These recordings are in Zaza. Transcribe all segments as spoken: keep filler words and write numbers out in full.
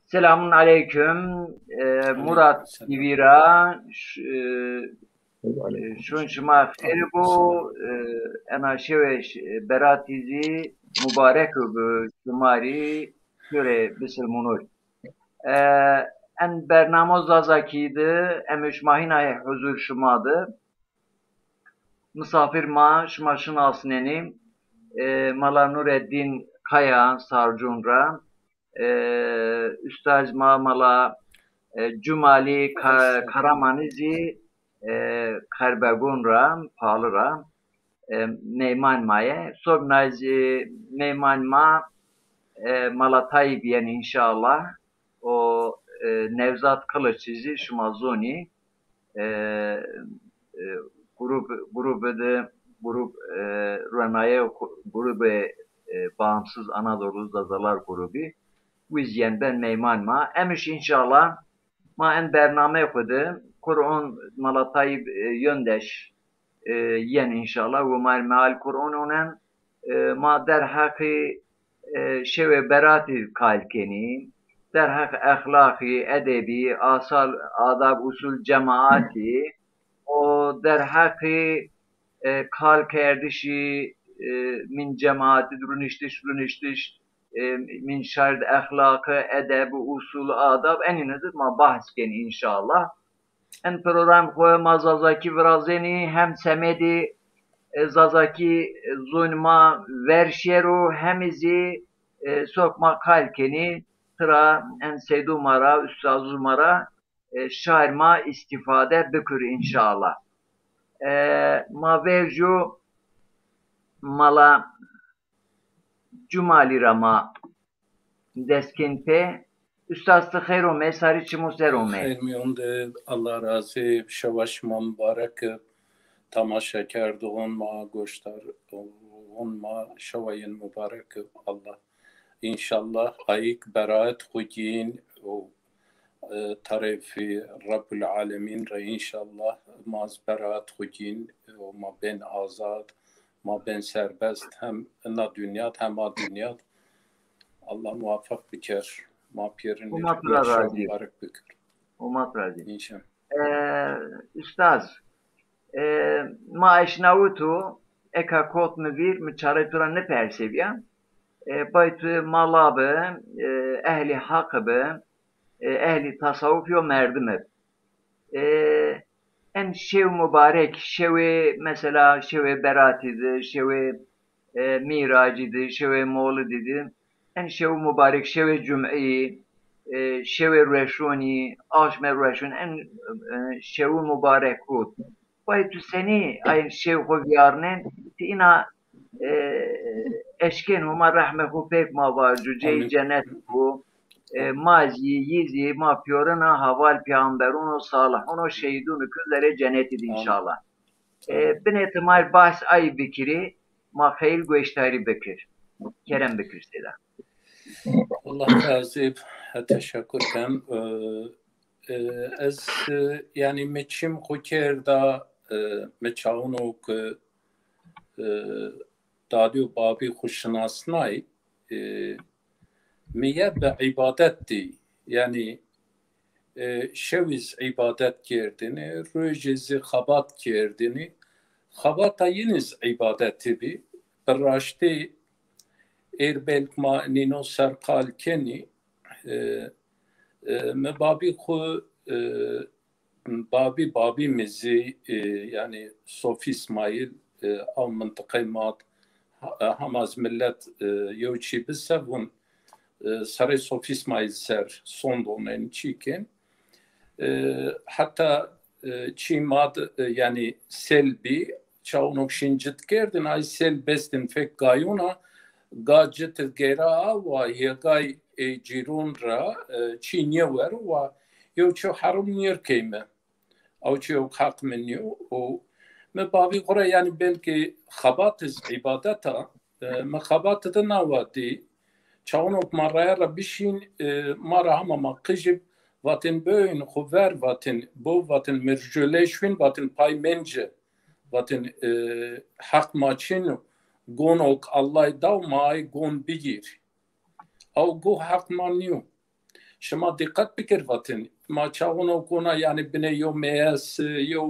Selamun aleyküm. E, Murat T V ra ş-, e, e, şun şima xêr bo. E, ena şewê ş-, beratî zî mubarek bo şima rî, şorê bisilmunur. E, en bernamo Zazakî di, em şima hîna huzur şima di. Misafir ma, şima şinasnenî, e, Mala Nureddin Kaya Sarcun ra, e, ustaz ma Mala, e, Cumali Ka-, Karamanî zî, e, Kerbegun ra, Pali ra, e, meyman ma yê. Sobna zî meyman ma, e, Mala Tayyip yen înşallah. O, e, Nevzat Kılıç zî şima zonî, e, e, grup, grubu de, grup, e, ruenaye ku-, grubu, e, Bağımsız Anadolu Zazalar Grubu, wiz yen ben meyman ma. Emiş înşallah ma en bername xwu de Kur'on Mala Tayyip, e, Yöndeş, e, yen înşallah. Wi ma meal Kur'on onen, e, ma derheqî, e, şewê beratî kal kenî, derheq exlaqî, edebî, asal, adab, usul cemaatî, o derheqî, e, kal kerdişî, e, min cemaatî, runiştiş, runiştiş, e, min şard exlaqi, edeb, usul, adab, enîne de ma bahs kenî înşallah. En program xwu ma Zazakî virazenî, hem semedî, e, Zazakî, e, zon ma ver şêro, hem zî, e, sok ma kal kenî, tira en seydû ma ra, ustazû ma ra, e, şar ma îstîfade bikir înşallah. E, ma vercu Mala Cumalî ra ma dest kên pê. Ustaz, ti xeyr omê, sarî çimû ser omê. Xeyr mîyon de, Allah razî, şewa şima mubarek. Temaşekerdoxon ma, goşdaroxon ma, şewa yin mubarek. Allah înşallah ayik beraet xwu gîn û, e, tarêfî Rebbul Alemîn ra înşallah ma z beraet xwu gîn û ma bên azad, ma bên serbest, hem ina dinya d hem a dinya d. Allah muwafeq biker. Ma pêrin Huma tu ra razî. Mubarek bikir. Huma tu razî. Înşallah. E, ustaz, e, ma eşnawito, eka kot mi vîr, mi çarê tu ra nipersêbîya. E, bay tu mala bi, e, ehlî haq bi, e, ehlî tasawuf yo merdime bi. E, en şew mubarek, şewê, mesela, şewê beratî di, şewê, e, mîracî di, şewê molidî di, en şew mubarek, şewê cum'î, e, şewê rueşonî, aşmê rueşon, en, e, şewi mubarek got. Bay tu senî ay şew xwu vîyarnen, ti îna, e, eşkên, Huma rehmê xwu pêk ma vacu, cey cenet bu. E, ma zî, yî zî, ma pîyorina heval peyamberûn û salihûn û şehîdûn û kul zerê cenetî di înşallah. E, binê ti ma bahs ay bikirî, ma xeyl gueştarî bikir. Kerem bikir seyda. Allah razî, teşekkür ken. E, e, ez, e, yanî mi çim xwu kerda, e, mi çawno ke, e, dadî û babî xwu şinasnay, e, mi ye bi îbadet dî. Yanî, e, şewî zî îbadet kerdinî, rojê zî xebat kerdinî. Xebata yin zî îbadetî bî. Bi raştî êr belk ma nîno serqal kenî. E, e, mi babî xwu, e, babî, babî mi zî, e, yanî Sofî Îsmaîl, e, a mintiqey ma d, ha-, hema zî milet, e, yew çî bi se vûn, e, serê Sofî Îsmaîl ser sondonên çîkên. E, heta, e, çî ma d, e, yanî sel bî, çawonok şîn cit kerdin, ay sel bestin fek gayona, ga cit gera a wa yegay, e, cîron ra, e, çî nêwero wa yew çew herum nêrkeyme. Ew çî yew heq mi nîyo. Û mi babî xwu ra, yanî belkî xebat iz îbadet a, e, mi xebat di nawa dî. Çawonok ma raya ra bişîn, e, ma ra hema ma qijib, vatin böyn xwu ver, vatin bo, vatin mi rjoley şwîn, vatin pay mence, vatin, e, heq ma çin o, gonok Allay daw ma ay gon bigîr. Ew go heq ma nîyo. şima dîqet bikir vatin. Ma çaxono kona, yanî binê yew meyes, yew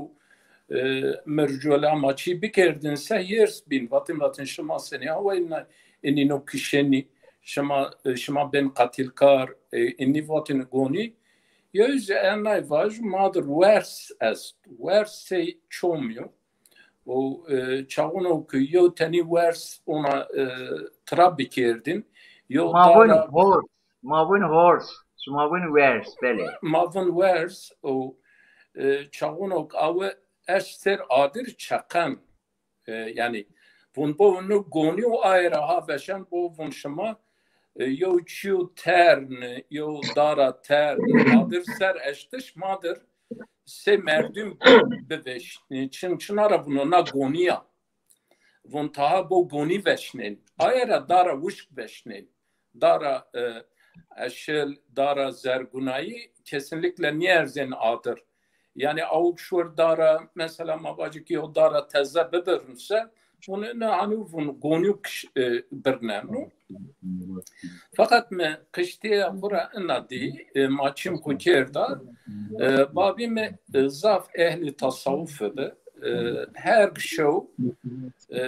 e, mercola ma çî bikerdin se hêrs bîn. Vatin, vatin şima senî hawa inî no kişenî, şima, e, şima bên qatilkar, e, inî vatin gonî. Yew zî enay vaj ma dir wers est. Wers sey çom yo. O, e, çaxono ki yew tenî wers ona, e, tira bikerdin. Yew Ma vun dara hors. Ma vun hors. Şima vun wers, belê. Ma vun wers, o, e, çaxono ki awe eşt ser adir çeqen. E, yanî vun bo nu gonî û aye ra ha veşen bo vun şima, e, yew çîyo tern, yew dara tern, adir ser eştiş ma dir sey merdum biveşnî. Çin, çina ra vuno na gonî ya. Vun taha bo gonî veşnên. Aye ra dara wişk veşnên. Dara, e, eşil, dara zergunayî kesinlikle nêerzên adir. Yanî awk şuwer dara, mesela ma vacî ki yew dara teze bidirn se, vun ina hanî vun gonî kiş-, e, birneno. Feqet mi qiştîya xwu ra ina dî, e, ma çim xwu kerda, e, babî mi, e, zaf ehlî tasawuf bi. E, her şew, e,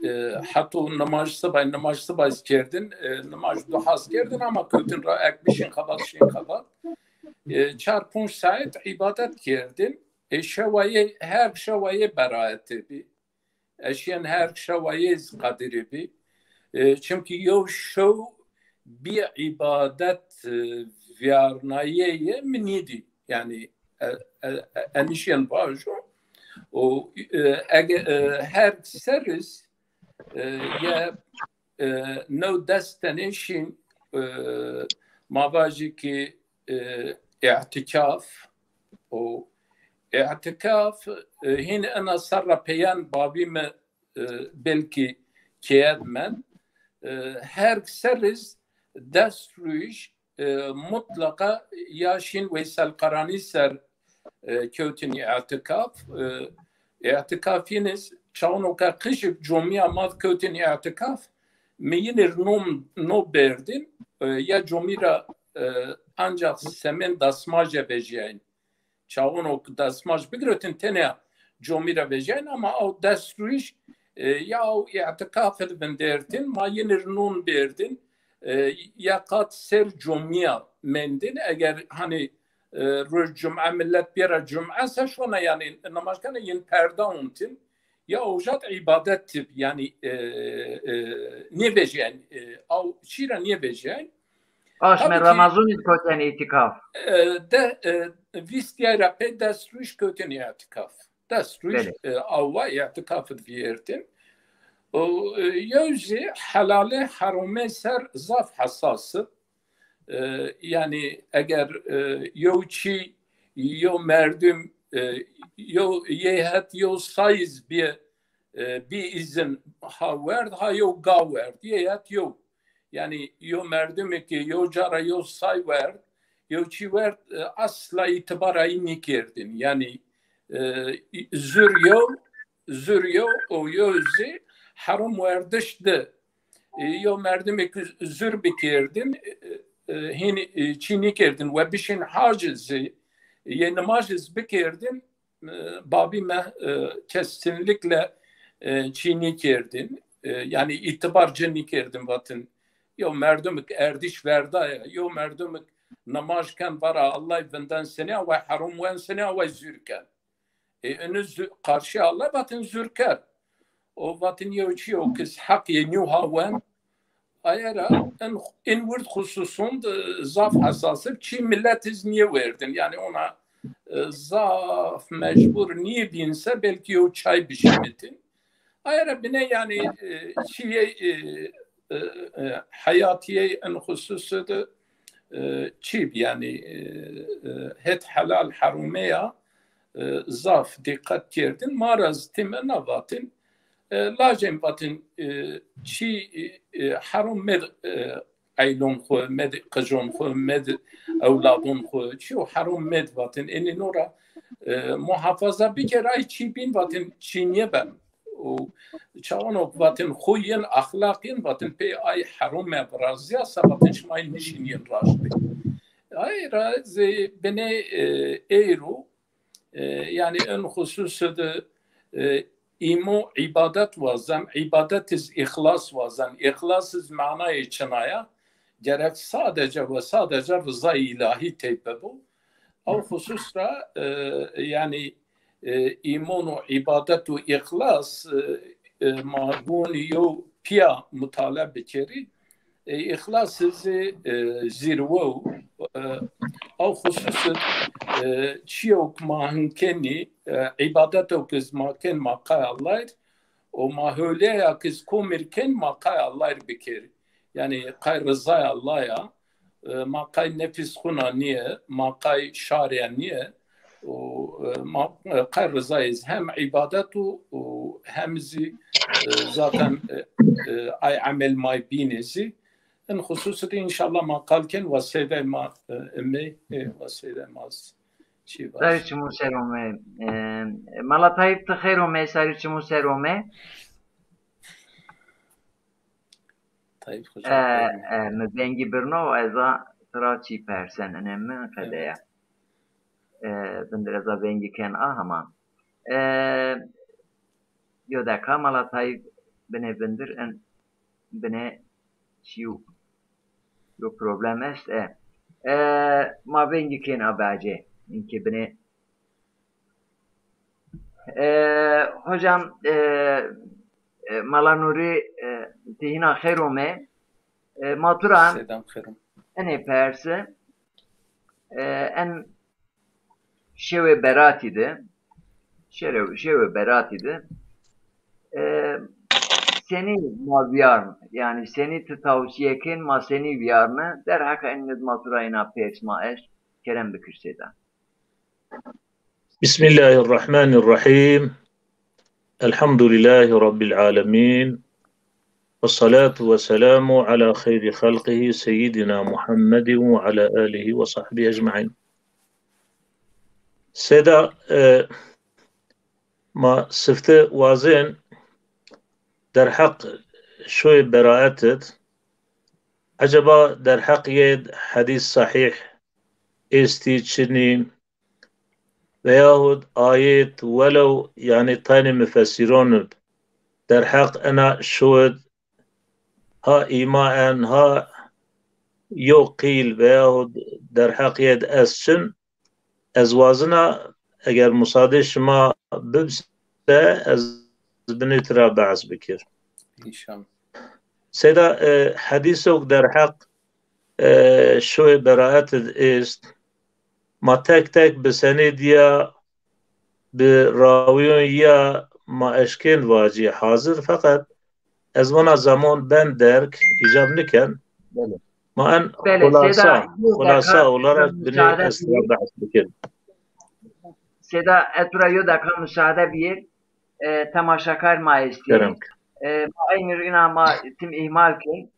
e, heto nimaj sibay, nimaj sibay kerdin, e, nimaj duha kerdin ama kewtin ra ek bişin xebat, şin xebat. E, çar ponc saet îbadet kerdin. E, şewayê, her şewayê berayetê bî. Eşîyen her şewayê zî qadirî bî. E, çimkî yew şew bî îbadet, e, vîyarnayeye mi nîdî. Yanî, e, e, e, enîşîyen vajo. O, e, ege, e, her serriz, e, ye, e, new des tenê şîn, e, ma vajî ki, e, îtîkaf, o îtîkaf, e, hîn ena serra peyen babî mi, e, belkî keyed men. E, her serriz des rûj, e, mutlaqa ya şîn Veysel Qaranî ser, e, kewtin îtîkaf. E, îtîkaf yîniz çawnoka qijik comîya ma kewtin îtîkaf. Mi yînir nom no berdin, e, ya comî ra, e, ancax semên dasmaje vejîyayn. Çawonok dasmaj bigirotin tenê comî ra vejîyayn ama aw des rûj, e, ya aw îtîkaf id vindertin, ma yînir non berdin, e, ya qat ser comîya mendin. Eger hanî, e, roj cume millet bêra cume se şona yanî nimaj kena yin perda untin. Ya ojat îbadet tib, yanî, e, e, nêvejîyen, e, aw çî ra nêvejîyen. Aşme Ramazûn iz koten îtîkaf. E, de, e, vîst yay ra pey des rûj koten îtîkaf. Des rûj, e, awa îtîkaf id vîyertin. O, e, yew zî helale herome ser zaf hesas ib. E, yanî eger, e, yew çî, yew merdum, e, yew, yê het yew sayîz bî, e, bî îzin ha werd, ha yew ga werd, yê het yew. Yanî yew merdumî ki yew ca ra yew say werd, yew çî werd, e, asla îtîbar ay nîkerdin. Yanî, e, zur yew, zur yew û yew zî herom werdiş di. E, yew merdimê ki zur bikerdin, e, e, hîn, e, çî nîkerdin. We bişên hac zî, yê nimaj iz bikerdin, e, babî me, e, kesinlikle, e, çî nîkerdin. E, yanî îtîbar ci nîkerdin vatin. Yew merdimik erdîş verdaye, yew merdimik nimaj ken vara Allay vinden senî, awa herom wen senî, awa zur ken. E, inu zu-, qarşî Allah vatin zur ken. O vatin yew çî o kes heq yê nî ha wen. Aye ra in, in wird xususun de zaf hesas ib, çî millet iz nîyewerdin. Yanî ona, e, zaf mecbur nîbîn se belkî yew çay bişimitin. Aye ra bine yanî, e, çîyê, e, e, e, heyatîyê in xususu de, e, çî bi yanî, e, e, het helal herome ya, e, zaf dîqet kerdin. Ma ra zî tim ina vatin, e, lajên vatin, e, çî, e, e, herom med, e, eylon xwu, med qijon xwu, med ewladon xwu, çîyo herom med vatin. Enî no ra, e, muhafaza biker, ay çî bîn vatin çî nêben. Û çawanok vatin xwu yin, exlaq yin, vatin pey ay herome virazîya se vatin şima yin nişîn yin raştî. Ay ra zî binê, e, êro, e, yanî in xususî de, e, îmo îbadet wazen, îbadet iz îxlas wazen. Îxlas iz manayê çina ya? Gerek sadece ve sadece rizayê îlahî tey bibo. Ew xusus ra, e, yanî, e, îmon û îbadet û îxlas, e, e, ma gonî yew pîya mutale bikerî. E, îxlas zî, e, zîrwe o. E, ew xusus, e, çîyewk ma hin kenî, e, îbadeto ki iz ma ken ma qay Allay r, û ma hewleya ki iz komir ken ma qay Allay r bikerî. Yanî qay rizaya Allay a, e, ma qay nefis xuna nîye, ma qay şarya nîye, û, e, ma, e, qay rizayê zî hem îbadet o û hem zî, e, zaten, e, e, ay emel may bînê zî. In xususî de înşallah ma qal ken wa sêdey ma, e, imey, e, wa sêdey ma zî çî vaz. Sarî çimû ser ome. E, Mala Tayîp, ti xeyr ome, sarî çimû ser ome. Tayîp Xoca, e, xeyr ome. E, mi vengî birno, ez a tira çî persen, ine mi qedeya. E, bindir ez a vengî ken a hema. E, yo deka Mala Tayîp binê bindir, en binê çî yo problem est, e. E, ma vengî ken a bacê, inkê binê. E, hocam, e, e, Mala Nurî, e, ti hîna xeyr ome. E, ma tu ra Sêdem xeyr ome. Enê persi, e, en şewê beratî de, şerew-, şewê beratî de, e, senî ma vîyarn, yanî senî ti tawsîye ken, ma senî vîyarne, derheq en nid ma tu ra ina pers ma est, kerem bikir sêda. بسم الله الرحمن الرحيم. الحمد لله رب العالمين. والصلاة والسلام على خير خلقه سيدنا محمد وعلى آله وصحبه أجمعين. Sêda, e, ma sifte wazên derheq şoyê beraet id, eceba derheq yê id hedîs sahîh êstî, çinî, veyahut ayet, welew, yanî, taynê mufessîron ib derheq ena şo id ha îma en, ha yo qîl veyahut derheq yê id est çin, ez wazina, eger musadê şima bib se, ez binê tira behs bikir. Înşallah. Seyda, e, hedîsok derheq, e, şoyê beraet id êst. Ma tek tek bi senêd ya, bi rawîyon ya ma eşkên vacî hazir, feqet ez vana zemon ben derg, îcab niken. Belê. Ma en Belê, xulasa, Seyda, yo xulasa deka olarak binê müsaade ez tira buyur. Behs bikin. Seyda, ez tu ra yo deka müsaade biyir. E, temaşakar ma estî. Kerem. E, ma eynir ina ma tim îhmal kên.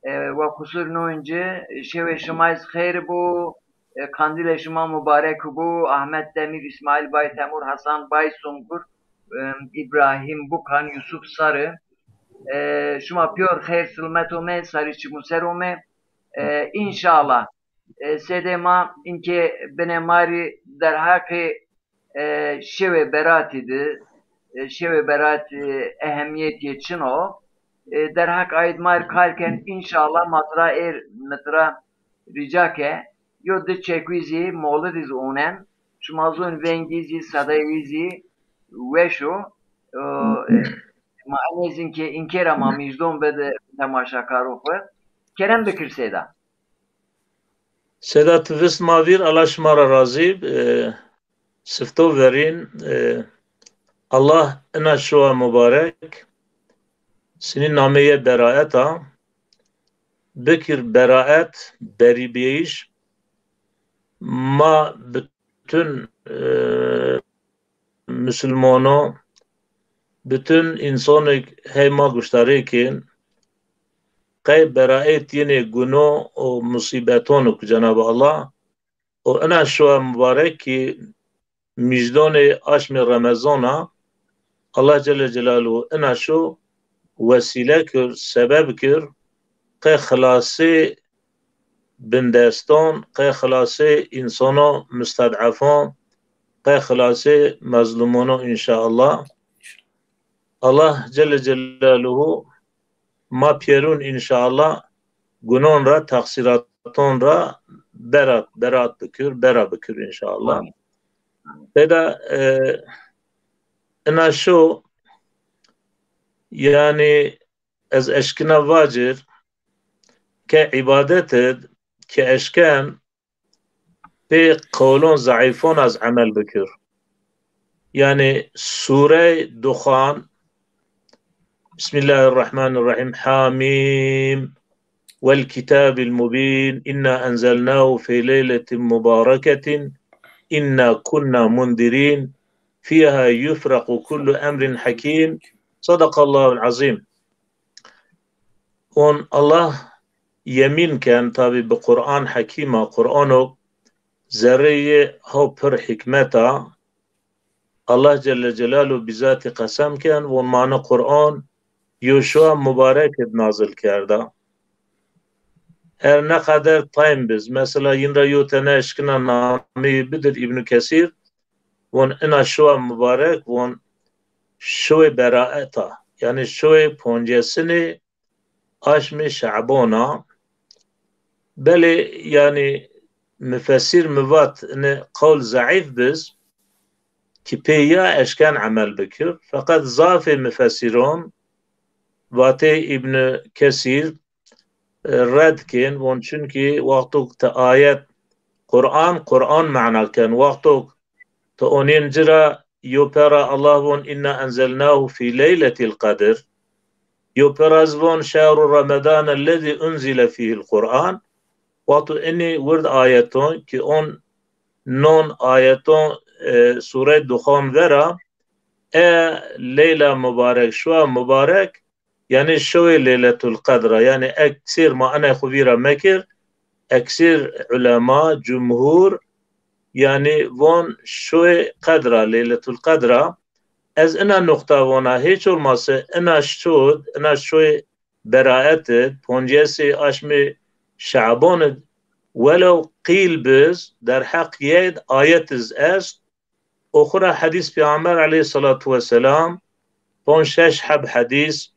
E, wa qusur nûn ci, şewê şima iz xeyr bo, e, qandîlê şima mubarek bo. Ahmet Demir, Îsmaîl Bay Temur, Hasan Bay Sungur, e, Îbrahîm Bukan, Yusuf Sarı, e, şima pîyor xeyr silmet ome, sarî çimû ser ome. E, înşallah, e, sêdê ma inkê binê ma rî derheqê e, şewê beratî di, e, şewê berat, e, ehemîyetîyê çin o. E, derheq ayd ma ir kar ken, înşallah ma tira êr, mi tira rîca ke, yo di çek wî zî, molidî zî onen, şima zûn vengî zî, sedayê wî zî weş o. E, ma enê zîn ke înkê ra ma mîjdon bide temaşakaro xwu. Kerem bikir Seyda. Seyda, ti vist ma vîr, Allah şima ra razî b. E, sifto verîn, e, Allah ina şowa mubarek, sinî nameyê beraet a, bikir beraet, berîbîyayîş, ma bütün, e, musulmano, bütün însonêk hey ma guştarê kên, qey beraet yenê guno û musîbetonuk Cenab-ı Allah û ina şowa mubarek kî mîjdonê aşmê Remezon a, Allah Celle Celaluhu ina şo wesîle kir, sebeb kir, qey xilasê bindeston, qey xilasê însono musted'efon, qey xilasê mezlûmono înşaallah. Allah Celle Celaluhu ma pîyerûn înşaallah gunon ra, teqsîraton ra berat, berat bikir, bera bikir înşaallah. Amîn. Têda, e, ina şo, yanî ez eşkina vacir ke îbadet id ke eşken pê qewlon zeîfon ez emel bikir. Yanî sûrey Duxan, Bismillahirrahmanirrahim. Hamîm. Vel kitabil mubîn. Inna enzelnahu fî leyletin mubareketin. Inna kunna mundirîn. Fîha yufrequ kullu emrin hakîm. Sadakallahul azîm. On Allah yemîn ken, tabî bi Quran Hekîm a, Quran o zerreyê ho pir hikmet a. Allah Celle Celaluhu bizatî qesem ken, von ma ni Quran yo şuwa mubarek id nazil kerda. Her ne qeder taym biz, mesela yin ra yo tene eşkina nameyê bidir Îbnû Kesîr, von ina şuwa mubarek, von şuwê beraet a. Yanî şuwê poncesinê aşmê Şe'bon a. Belê, yanî, mufesîr mi vat, ini qewl zeîf biz, ki pê ya eşken emel bikir. Feqet zafê mufesîron vatê Îbn Kesîr, e, red kên, von çunkî wextok ti ayet Quran, Quran mana ken, wextok ti onên ci ra, yo pera Allah von inna enzelnahu fî leyletil qedr, yo pera iz von şehru Ramadan ellezî unzile fîhil Quran. Wexto inî wird ayeton ki on non ayeton, e, sûrey Duxan vera, e, leyla mubarek, şuwa mubarek, yanî şewê Leyletul Qedr a. Yanî eksêr ma enay xwu vîra mekir, eksêr ulema, cumhur, yanî von şewê Qedr a, Leyletul Qedr a. Ez ina nuqta vona, hêç olmase ina şod, ina şoyê beraet id, poncesê aşmê Şe'bon id, welew qîl biz, derheq yey id ayet iz est, o xwu ra hedîs Peyxamber aleyhissalatu vesselam, pon şeş heb hedîs,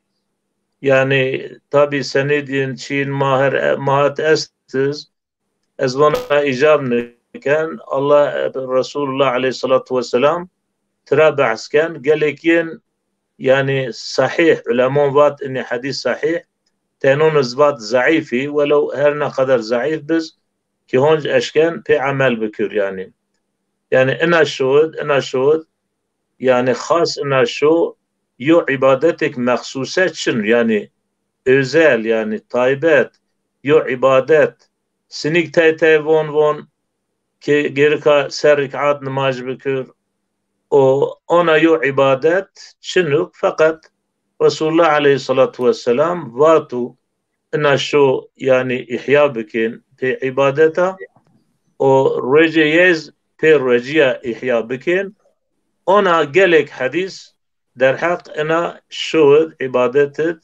yanî tabî senedîn çîn ma her, ma het est iz, ez vana îcab niken, Allah, Resulullah aleyhissalatu vesselam tira behs ken, gelek yin, yanî sahîh, ulemon vat inî hedîs sahîh, tenon iz vat zeîfî, welew her ne qeder zeîf biz, ki honc eşken pê emel bikir yanî. Yanî ina şod, ina şod, yanî xas ina şo yo îbadetêk mexsuse çin, yanî özel, yanî taybet, yo îbadet. Sinîk tey tey von von ki gerika ser rîkat nimaj bikir. O ona yo îbadet çinuk, feqet Resulullah aleyhissalatu vesselam vatu ina şo, yanî îhya bikên pê îbadeta, o ruecê yez pê rueciya îhya bikên. Ona gelek hedîs derheq ina şo id, îbadet id,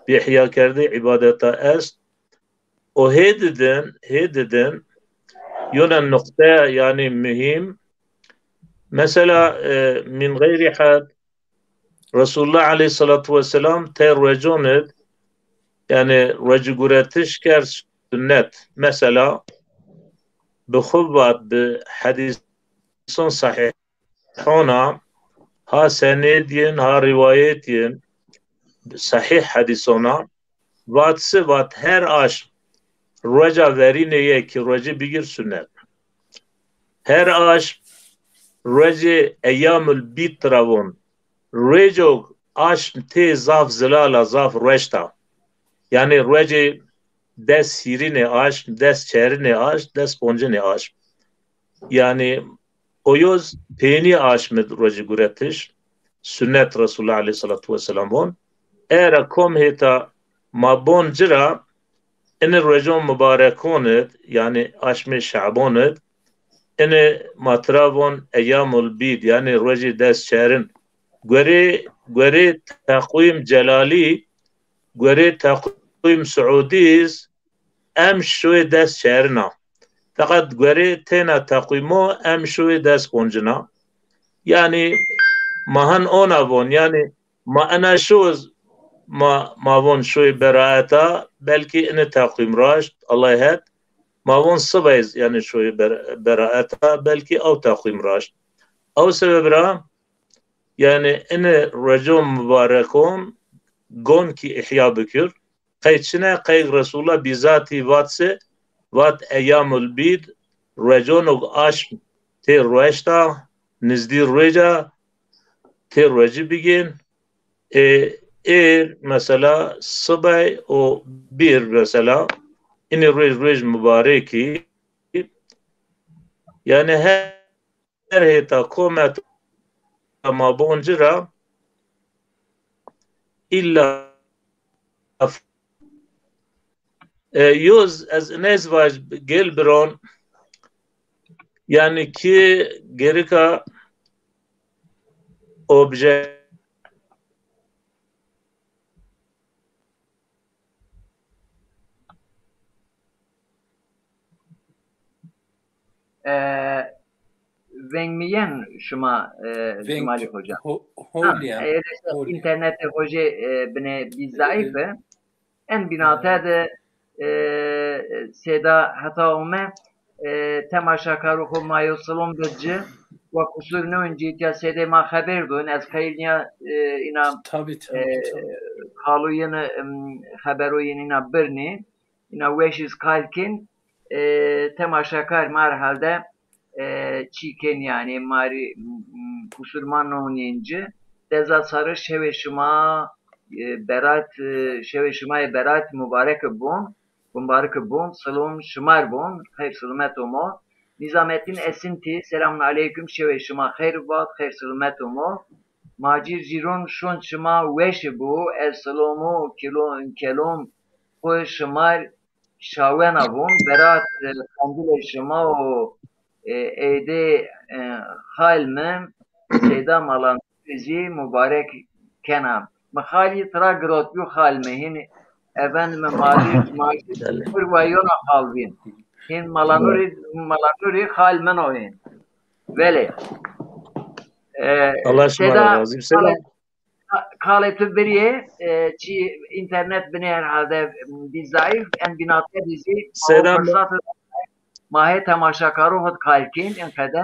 bi îhyakerdê îbadeta est. O hê didin, hê didin, yona nuqteya yanî muhîm. Mesela, e, min gayri had, Resulullah aleyhissalatu vesselam tey ruecon id, yanî rueciguretiş kerd sunnet. Mesela, bi xwu vat, bi hedîson sahîhon a, ha sened yin, ha rîwayet yin, sahîh hedîson a, vat si, vat her aşm rueca verînê yê ki rueci bigir sunnet. Her aşm ruecê eyyamul bîd tira von. Rueco aşm tê zaf zilal a, zaf rueşt a. Yanî ruecê des hîrînê aşm, des çerînê aşm, des poncinê aşm. Yanî o yoz pênî aşm id rueciguretiş, sunnet Resulullah aleyhissalatu vesselam von. Era kom hêta ma bon ci ra, ini ruecon mubarekon id, yanî aşmê Şe'bon id, ini ma tira von eyyamul bîd, yanî ruecê des çerin. Guerê, guerê teqwîm celalî, guerê teqwîm suudî iz, em şoyê des çerina. Feqet guerê têna teqwîmo em şoyê des poncina. Yanî ma hin ona von, yanî ma ena şo ma, ma von şoyê beraeta, belkî ini teqwîm raşt, Allah het. Ma von sibay, yanî şoyê ber-, beraeta, belkî ew teqwîm raşt. Ew sebeb ra, yanî ini rueco mubarekon gon kî îhya bikir. Qey çine, qey Resulullah bîzatî vat se, vat eyyamul bîd, rueconog aşm tê rueşta, nizdî rueca, tê ruecî bigên. E, êr, mesela, sibay û bîr, mesela, inî ruej, ruej mubarekî. Yanî her, her hêta komet ma bon ci ra îlla, e, yoz ez inez vaj gel biron, yanî ki gerika obje. E, veng mi yen şima, e, Veng Cumali Hoca? Ho, ha, hol yen, e, hol yen. İnternetê hocê, e, bine bî zayıf e. En binate de, e, Seyda heta ome, e, temaşakaro xo mayo silom bid ci, wa kusur nêwin ci, îtya Seydê ma xeber dûn, ez xeyr nîya, e, îna, tabii, tabii, e, tabii, tabii. Kalo yeni, em, xebero yeni îna birnî, îna weş iz kal kên, e, temaşakar ma herhalde, e, çî kên, yanî ma rê, m, m, kusur ma nonîn ci. Deza sarı şewê şima, e, berat, e, şewê şima yê berat mubarek bon, mubarek bon, silom şimar bon, xeyr silimet omo. Nizamettin Esintî, selamun aleyküm, şewê şima xeyr vat, xeyr silimet omo. Macir Cîron, şon şima weşi bo, ez silomo, kilo, kelom, xo şimar şawena von, berat, e, qandilê şima û, e, êdê, e, xal mi Seyda Malan zî mubarek kena. Mi xalî tira girotbîyo xal mi. Hîn efendime malî, malî pir wayona xal vîn. Hîn Malanurî, Malanurî xal min o hîn. Belê. E, Allah şima ra razî. Seyda, kalê tu birîyê, e, çî înternet binê herhalde, m, bî zayıf, en bînate bî zî, Seyda, ma hê temaşakaro hot kal kên, en qede.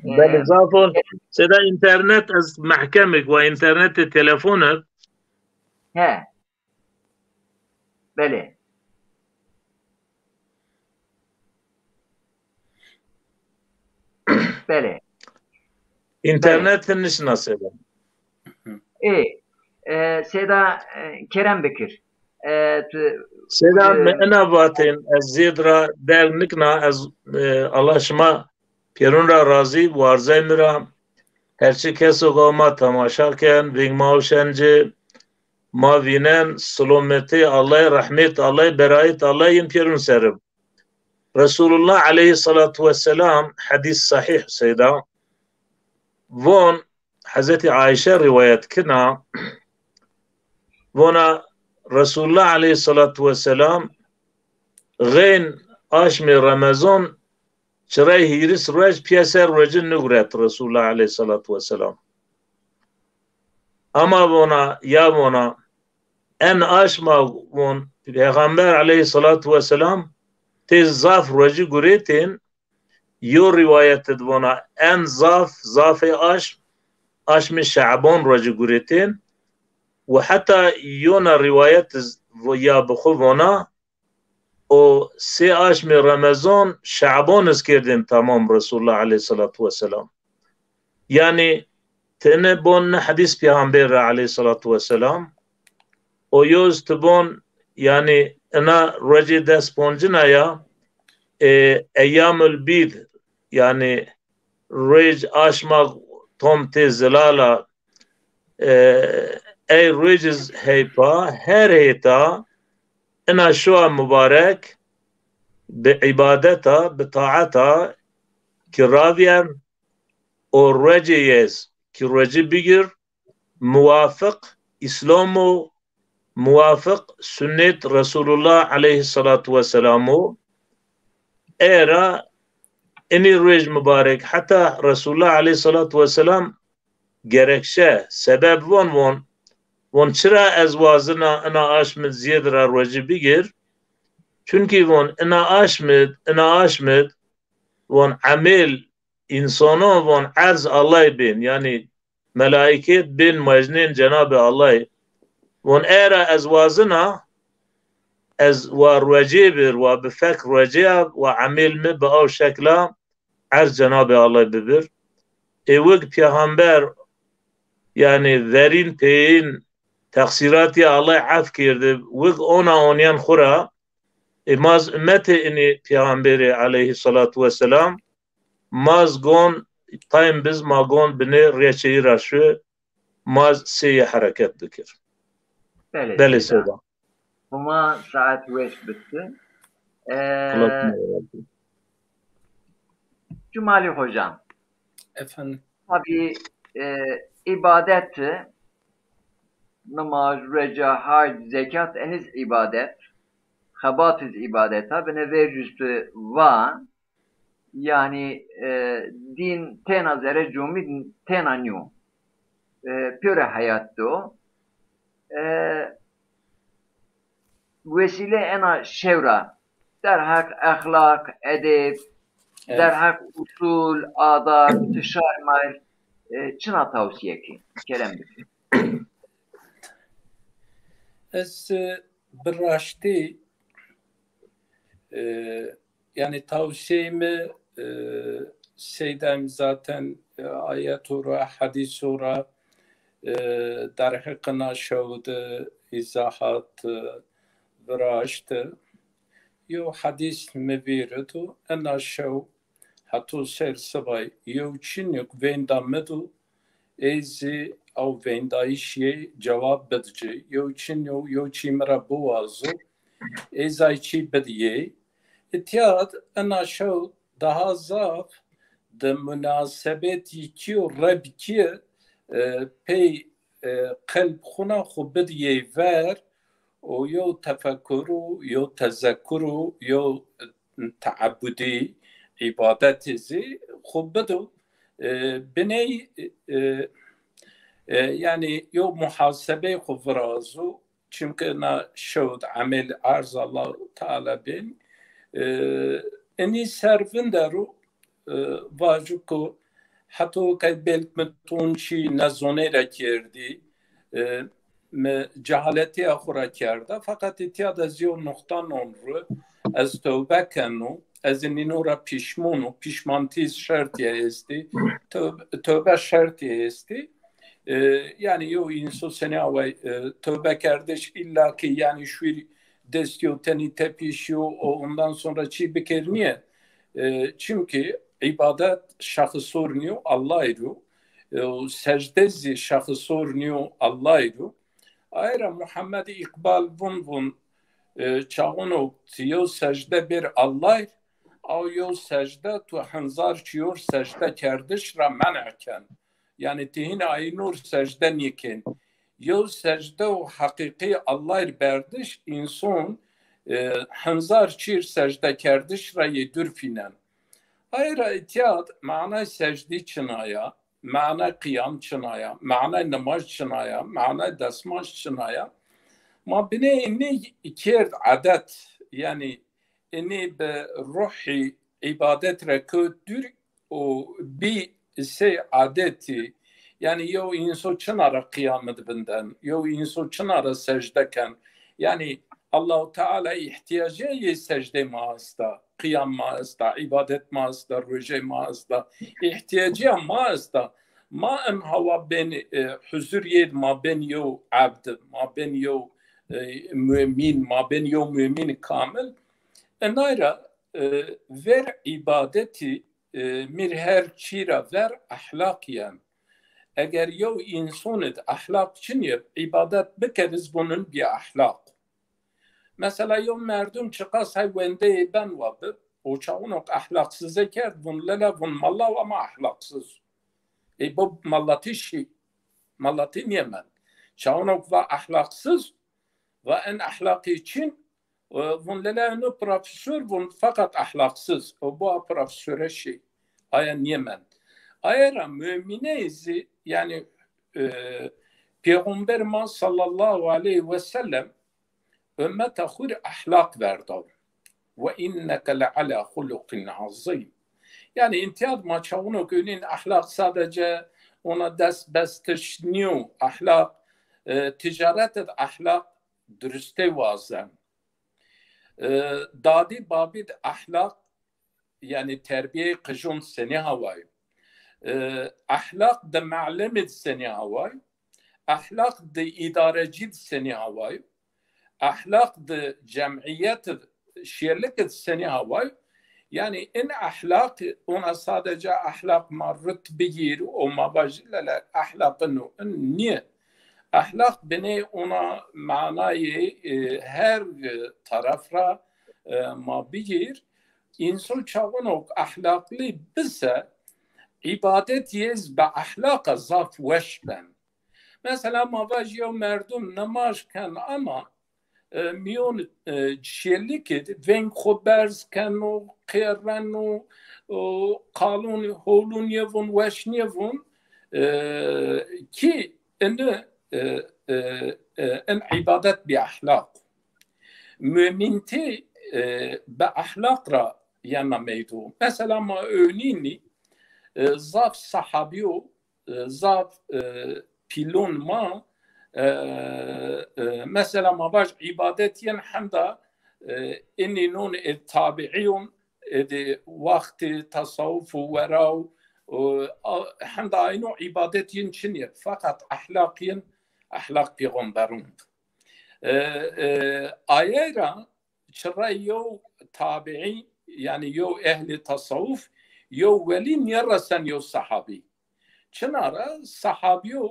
E, belê, zaf ol. Seyda, înternet ez mehkem ik, wa înternet ê telefon ib. He. Belê. Belê. Înternet nişna Seyda. Ê, e, Seyda, e, kerem bikir. E, tu, Seyda, e, mi ina vatên, ez zêd ra derg nikna, ez, e, Allah şima pêrun ra razî, warzey mi ra, her çi keso ga ma temaşa ken, veng ma uşen ci, ma vînen, silometê Allay, rehmêt Allay, berayet Allay yin pêrun ser ib. Resulullah aleyhissalatu vesselam, hedîs sahîh Seyda, von, Hezretî Ayşe rîwayet kena, vona Resulullah aleyhissalatu vesselam xeyn aşmê Remezon çirey hîris ruej pîyeser ruejin niguret Resulullah aleyhissalatu vesselam. Ama vona, ya vona, en aşma von Peyxamber aleyhissalatu vesselam tê zaf ruejî guretên, yo rîwayet id vona en zaf, zafê aşm, aşmê Şe'bon ruejî guretên û heta yona rîwayet iz vo-, ya bi xwu vona, o sê aşmê Remezon, Şe'bon iz kerdên tamam Resulullah aleyhissalatu vesselam. Yanî, ti ini bon ni hedîs Peyxamber ra aleyhissalatu vesselam, o yoz ti bon, yanî, ina ruecê des poncina ya, e, eyyamul bîd, yanî, ruec aşma tom tê zilala, e, ey ruec iz heypa, her hêta, ina şoa mubarek, bi îbadeta, bi taeta ki ravîyern, o ruecê yez ki ruecî bigir, muwafiq, îslom o, muwafiq sunnet Resulullah aleyhissalatu vesselam o. Era inî ruej mubarek heta Resulullah aleyhissalatu vesselam gerekçe, sebeb von von, von çira ez wazina ina aşmid ziyed ra ruecî bigir? Çunkî von ina aşmid, ina aşmid von emêl însanon von erz Allay bên, yanî melaîket bên mecnên Cenabê Allay. Von era ez wazina, ez wa ruecê bir, wa bi fek ruecêya, wa emêl mi bi aw şekla erz Cenabê Allay bibir. Ê wig pêxember, yanî verîn peyên teqsîratî Allay ef kerdib, wig ona onîyen xwu ra, ê ma z ummetê inî pêxemberê aleyhissalatu vesselam, ma z gon taym biz ma gon binê rêçeyî ra şu, ma z seyê hereket bikir. Belê, belê Seyda. Seyda. Huma saet weş bitti. Ee, Cumalî hocam. Efendim. Tabii, e, îbadeti, nimaj, rueca, hac, zekat, eniz îbadet, xebat iz îbadet a, bine vercû tu va, yanî, e, dîn têna zere cumî têna nîyo. E, pêro heyat do. E, wesîle ena şew ra derheq exlaq, edeb, evet, derheq usul, adab, tişar mayr, e, çina tawsîye kî? Kerem bikî. Ez, e, bi raştî, e, yanî tawsîyeyê mi, e, Seyda mi zaten, e, ayeto ra, hedîso ra, e, derheqê na şew de îzahat, e, viraşt. Yew hedîs mi vîr id o, ena şew heto ser sibay yew çînîk vênda mi do, ey zî aw vêndayîşî cewab bid ci. Yew çînî, yew çî mi ra biwazo, ey zî ay çî bid yey. Îtya d ena şew daha zaf di munasebetî kî yo Reb kî, e, pey, e, qelb xwu na xwu bid yey ver û yew tefekur û yew tezekur û yew teebudî, îbadetî zî xwu bido, e, biney, e, e, yanî yew muhasebey xwu virazo. Çimkî na şewd emel erz Allahu Teala bên. E, inî ser vindero, e, vajo ku heto ke belk mi ton çî nezoney ra kerdî, e, mi cehaletîya xwu ra kerda. Feqet îtya de zî yew nuqta non ru ez tewbe keno. Ez nîno ra pîşmon o. Pîşmantî şertîye estî. Tewbe, tewbe şertîye estî. E, yanî yew înso senî away, e, tewbekerdiş îlla ki yanî şuîr destî yo tenî tepîşî yo û ondan sonra çî bikir nîye. E, çimkî îbadet şexisor nîyo, Allay ro. E, û secde zî şexisor nîyo, Allay ro. Aye ra Muhammed Îqbal vun vun, e, çaxuno ti yew secde bêr Allay, aw yew secde tu henzar çîyor secde kerdiş ra men'a ken. Yanî ti hîn ayînor secde nîkên. Yew secde û heqîqî Allay r berdiş, înson, e, henzar çîr secde kerdiş ra yê dûr fînen. Aye ra îtya d manay secdî çina ya, manay qiyam çina ya, manay nimaj çina ya, manay destmaj çina ya. Ma binê înî kerd edet, yanî inî bi ruhî îbadet ra kewt dûr û bî sey adetî. Yanî yew înso çina ra qiyam id vinden, yew înso çina ra secde ken. Yanî Allahu Teala îhtîyacê yê secdê ma esta, qiyam ma esta, îbadet ma esta, rojey ma esta, îhtîyacîya ma esta. Ma in hawa bên, e, huzur yê ma bên yew ebd, ma bên yew, e, mumîn, ma bên yew mumîn kamil. Inay ra, e, ver îbadetî, e, mîr her çî ra ver ehlaq yen. Eger yew înson id ehlaq çinî, îbadet bikeriz, vun in bî ehlaq. Mesela yew merdum çiqas hay wendeyê ben wa bi, o çaxuno k ehlaqsize kerd, vun lele, vun malla wa ma ehlaqsiz. Ê bo mallatî şî, mallatî nîyemend. Çaxuno k va ehlaqsiz, Va en ahlaqî çin, e, vun lele eno profesor vun fakat ahlaqsız. O bu a profesore şey. Aya nîyemend. Aya ra mümîne zî, yanî, e, Peyxamber ma sallallahu aleyhi ve sellem ummeta xwu rê ahlaq verdaw. Ve inneke le ala xuluqin azîm. Yanî întîyad ma çawuno ke ünîn ahlaq sadece ona dest bestiş nîyo. Ahlaq, e, ticaret ed ahlaq durustey wazen. E, dadî babî di ahlaq, yanî terbîyeyê qijon senî haway? E, ahlaq di me'lemî di senî haway? Ahlaq di îdarecî di senî haway? Ahlaq di cemîyet di şêlik di senî haway? Yanî in ahlaq, ona sadece ahlaq ma rut bigîr û ma vajî lele ahlaq ino in nîye. Ahlaq binê ona manayê, e, her taraf ra, e, ma bigîr. Însan çaxuno ahlaqlî bise, îbadet yê zî bi ahlaqa zaf weş ben. Mesela ma vajî yew merdum nimaj ken ama, e, mîyon, e, şêlikî di veng xwu berz keno, qêreno, o, qalûn, holûn yê vûn, weş nêvûn, e, kî ini, e, e, e, in îbadet bî ahlaq. Mumîntî, e, bi ahlaq ra yena meydo. Mesela ma ewnînî, e, zaf sahabîyo, e, zaf, e, pîlon ma, e, e, mesela ma vaj îbadet yên henda, e, inînon ê tabiîyon, ê di wextê tasawuf û weraw, û, a, henda ayno îbadet yên çinî, feqet ahlaq yên, ahlaq pêxemberon. E, e, aye ra çira yew tabiî, yanî yew ehlê tasawuf, yew welî nêresen yew sahabî. Çina ra sahabîyo,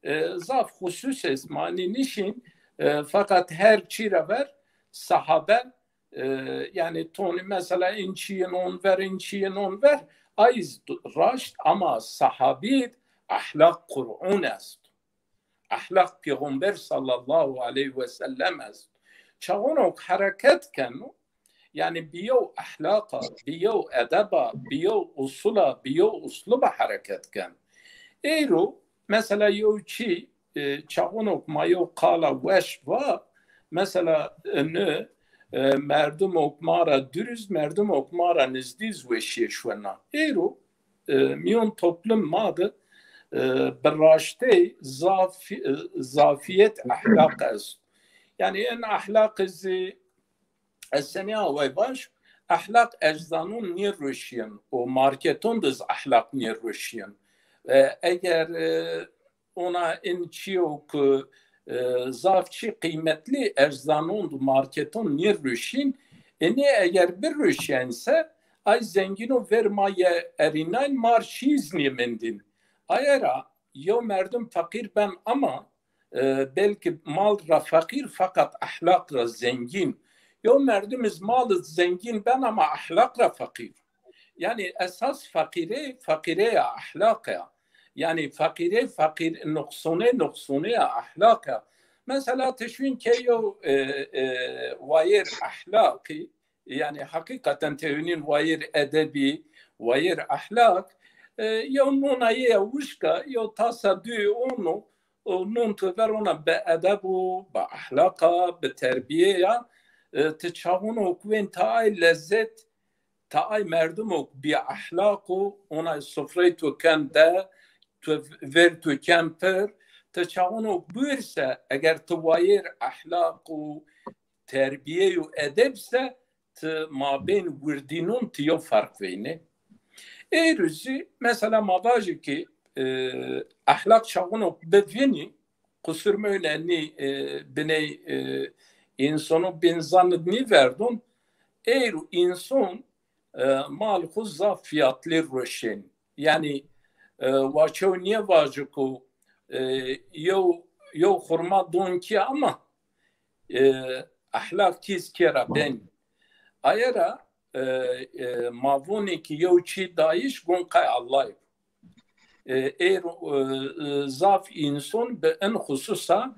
e, zaf xusus est, manî nişîn, e, feqet her çî ra ver sahabe, e, yanî tonî mesela in çîyên on ver, in çîyên on ver, ay z-, raşt ama sahabî ahlaq Qur'un est. Ahlaq Pêxember sallallahu aleyhi ve sellem est. Çaxuno hereket keno, yanî bi yew ahlaqa, bi yew edeba, bi yew usula, bi yew usluba hereket ken. Êro, mesela yew çî, e, çaxuno ma yew qala weş va, mesela, e, ni, e, merdumok ma ra dürüst, merdumok ma ra nizdî zî weşîye şwena. Êro, e, mîyon toplum ma de, e, bi raştey zafi-, e, zafiyet ahlaq est. Yanî en ahlaq zî ez senî away vaj, ahlaq erzanon nêruşîyen û marketon de zî ahlaq nêruşîyen. E, eger, e, ona in çîyo ku, e, zaf çî qîmetlî erzanon di marketon nêruşîn. Inê eger biruşîyen se, ay zengîno ver ma ye erînayn mar şîz nêmendîn. Aye ra yew merdim feqîr ben ama, e, belkî mal ra feqîr feqet ahlaq ra zengîn. Yew merdim iz mal iz zengîn ben ama ahlaq ra feqîr. Yanî esas feqîrê, feqîrê ya, ahlaq ya. Yanî feqîrê, feqîr, nuqsonê, nuqsonê ya, ahlaq ya. Mesela ti şuîn ke yew, e, e, wayêr ahlaqî, yanî heqîqeten ti ewnîn wayêr edebî, wayêr ahlaq, e, yew nona yê ya wişka, yew tasa duyê ono, o non tu ver ona bi edeb o, bi ahlaq a, bi terbîye ya, e, ti çaxuno ku wên ta ay lezzet, ta ay merdumok bî ahlaq o, ona sofrey tu ken de, tu ver tu ken pir, ti çaxuno buyr se, eger ti wayêr ahlaq û terbîye û edeb se, ti mabên wirdînon ti yew ferq veynê. Êro zî mesela ma vajî ki, e, ahlaq çaxuno bi vinî, qusur mewnenî, e, biney, e, însono bin zanid nîverdon, êro înson, e, mal xwu zaf fîyatlî ruşên. Yanî, e, wa çew nîye vajî ku, e, yew, yew xurma don kî ama, e, ahlaq kî zî kê ra benî. Aye ra, e, e, ma vonê ki yew çî dayîş gon qey Allay. E, êro, e, e, zaf înson bi in xususa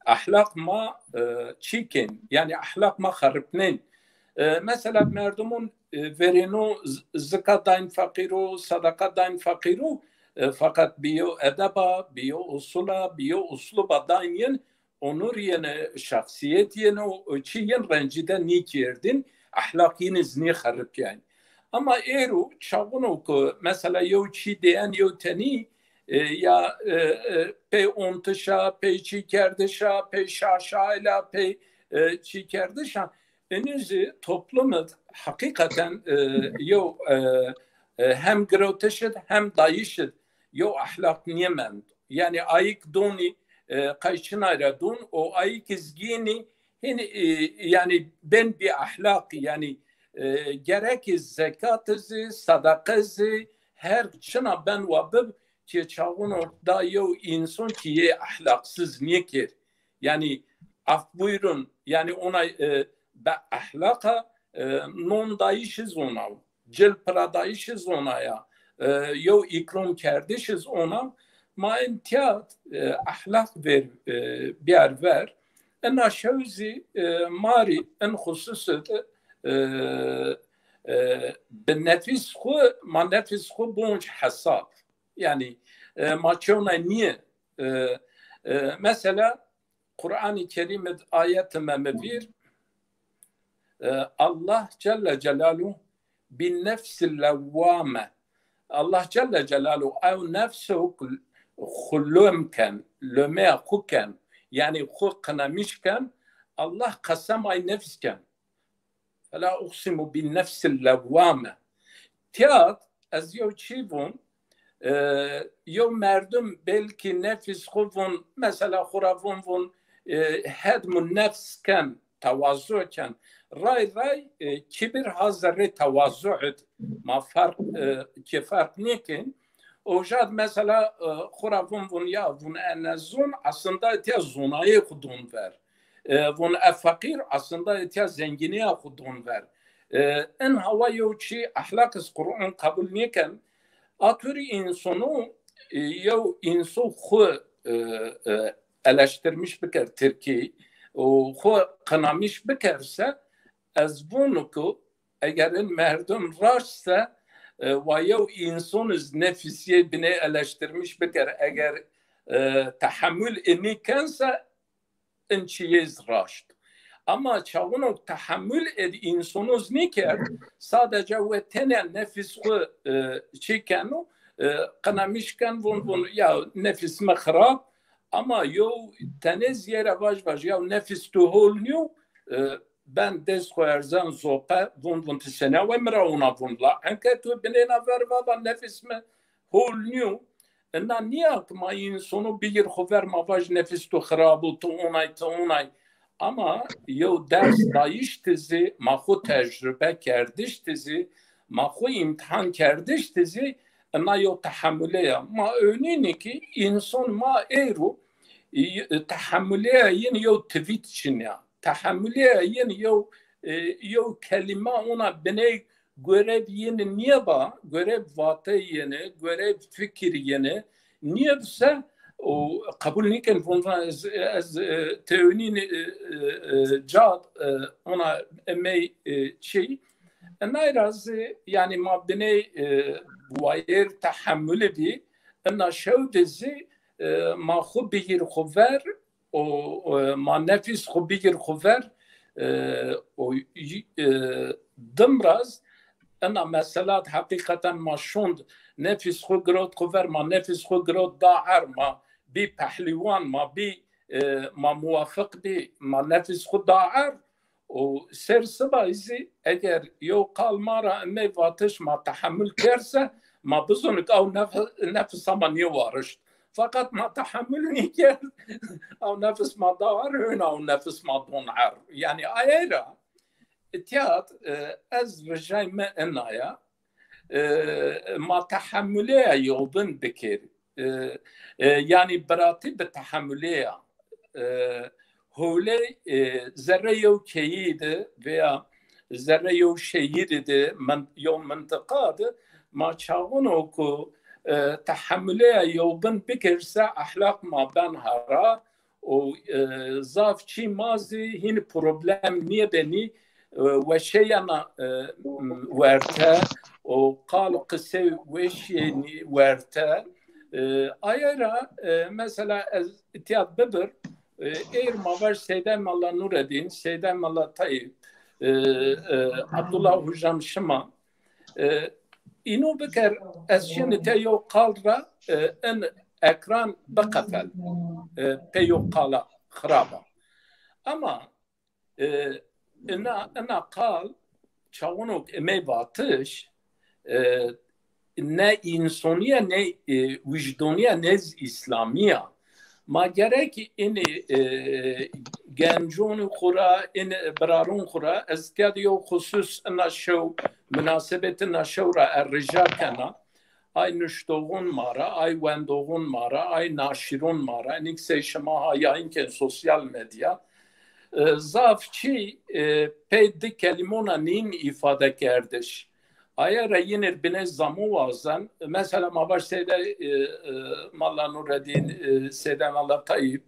Ahlaq ma e, çîkên, yanî ahlaq ma xeripnên. E, mesela merdumun e, verêno z- zika dayn feqîro, sadaqa dayn feqîro, e, feqet bi yew edeba, bi yew usula, bi yew usluba dayn yin, onur yene, şexsiyet yene, o çi yin rencide nîkerdin, ahlak yin iz nî xeripyayın. Ama êro çaxuno ku mesela yew çî deyen yew tenî e, ya e, e, pey ontişa, pey çî kerdişa, pey şaşayla, pey e, çî kerdişa. Inî zî toplum id heqîqeten e, yew e, e, hem girewtiş id hem dayîş id yew ahlak nêmend. Yanî ayik donî e, qey çinay ra don, o ayik iz gînî hîn e, yanî bên bî ahlak, yanî e, gerek iz zekat zî, sadaqe zî, her çina ben wa bib, ki çaxuno da yew înson ki yê ahlaqsiz nêkir. Yanî af buyurun, yanî ona e, be ahlaqa e, non dayîş iz ona, cil pira dayîş iz ona ya, e, yew îkrom kerdiş iz ona, ma in tiyat e, ahlaq ver e, biyar ver. Ina şew zî e, ma rî in xusus id e, e, bi nefis xwu, ma nefis xwu bonc hesab. Yanî e, ma çewna nîye. E, e, mesela Qur'anî Kerîm id ayet me mi vîr, e, Allah Celle Celaluhu bi nefsi lewwame. Allah Celle Celaluhu ew nefs xwu lom ken, lomeya xwu ken, yanî xwu qinamiş ken, Allah qesem ay nefs ken. Fela uqsimu bin nefsil lewwame. Tiyat ez yew çî vun, e, yew merdum belkî nefis xwu vun, mesela xwu ra vun vun, e, hedmu nefs ken, tewazu ken. Ray ray e, kibir ha zerrê tewazu id. Ma ferq, e, ki ferq nêkin. Ojad mesela e, xwu ra vun vun ya vun e nezun, aslında tiya zonayê xwu don ver. E, vun e feqîr, aslında tiya zengînîya xwu don ver. E, in hawa yew çî ahlak iz Qur'an qebul nêken. A turî însonu e, yew înso xwu e, e, eleştirmiş biker tirkî û xwu qinamiş biker se, ez vûnu ku eger in merdum raşt se, e, wa yew înson iz nefisîyê binê eleştirmiş biker, eger e, tehemul inî ken se, in çîyê iz raşt. Ama çaxuno tehemul id însonoz nîkerd, sadece we tenya nefis xwu e, çi keno, e, qinamiş ken, vun vun ya nefis mi xirab, ama yew tenê zî yê ra vaj vaj, ya nefis tu hol nîyo, e, ben dest xwu erzen zoqe, vun vun ti sena we mi ra ona vun la, enke tu binêna ver vava nefis mi hol nîyo. Ina nîya ki ma însono bigir xwu ver, ma vaj nefis tu xirab o, tu onay, tu onay. Ama yew ders dayîş ti zî, ma xwu tecrube kerdiş ti zî, ma xwu îmtihan kerdiş ti zî, ina yew tehemule ya. Ma ewnînî ki înson ma êro, e, tehemuleya yin yew tweet çin ya. Tehemuleya yin yew, e, yew kelîme ona biney gorev yin nîyeba, gorev vatey yini, gorev fikir yini nîyeb se, o qebul nîken, vun ez, ez e, tewnîn e, e, e, cad e, ona emey e, çi. Enay ra zî, yanî ma biney e, wayêr tehemulî bî, ina şew de zî e, ma xwu bigir xwu ver, o, o, ma nefis xwu bigir xwu ver, e, o, y- e, dimraz ina meselat heqîqeten ma şond, nefis xwu girot xwu ver, ma nefis xwu girot da er, ma bî pehlîwan, ma bî, e, ma muwafiq bî, ma nefis xwu da er, û ser siba zî eger yew qal ma ra eme vatiş ma tehemul kerse, ma bizonî ki ew nef- nefisa ma nêwarişt. Feqet ma tehemul nîkerd, ew nefis ma da er, hewna ew nefis ma don er. Yanî aye ra tiyat e, ez rijay mi ina ya, e, ma tehemuleya yewbin bikir. E, e, yanî biratî bi tehemuleya. E, hewlê e, zerre yew keyî de veya zerre yew şehîrî de, min- yew mintiqa de ma çaxuno ku e, tehemuleya yewbin bikir se, ehlaq ma ben hera û, e, zaf çî ma zî hînî problem nêbenî, e, weşeyena, e, m, werte û qal û qisey weş yenî werte. E, aye ra, e, mesela ez îtya bibir, e, êr ma vaj Seyda Mela Nuredîn, Seyda Mela Tayîb, e, e, Abdullah Hocam şima, e, îno biker, ez şinî te yew qal ra, e, in ekran biqefel, e, pê yew qala xirab a. Ama, e, ina, ina qal çawonok imey vatiş, e, ne însonî ya, ne, e, wijdonî ya, ne zî îslamî ya. Ma gerek înî, e, genconî xwu ra, înî birarûn xwu ra, ez tîya de yew xusus ina şew, munasebetê ina şew ra ez rica kena. Ay nuştoxûn ma ra, ay wendoxûn ma ra, ay naşîrûn ma ra, nîk sey şima ha yayın ken sosyal medya. E, zaf çî, e, pey di kelîmona nîn îfade kerdiş. Aye ra yînir binê zamo wazen. Mesela ma vaj Seyda, e, e, Mala Nureddîn, e, Seyda Mala Tayîb,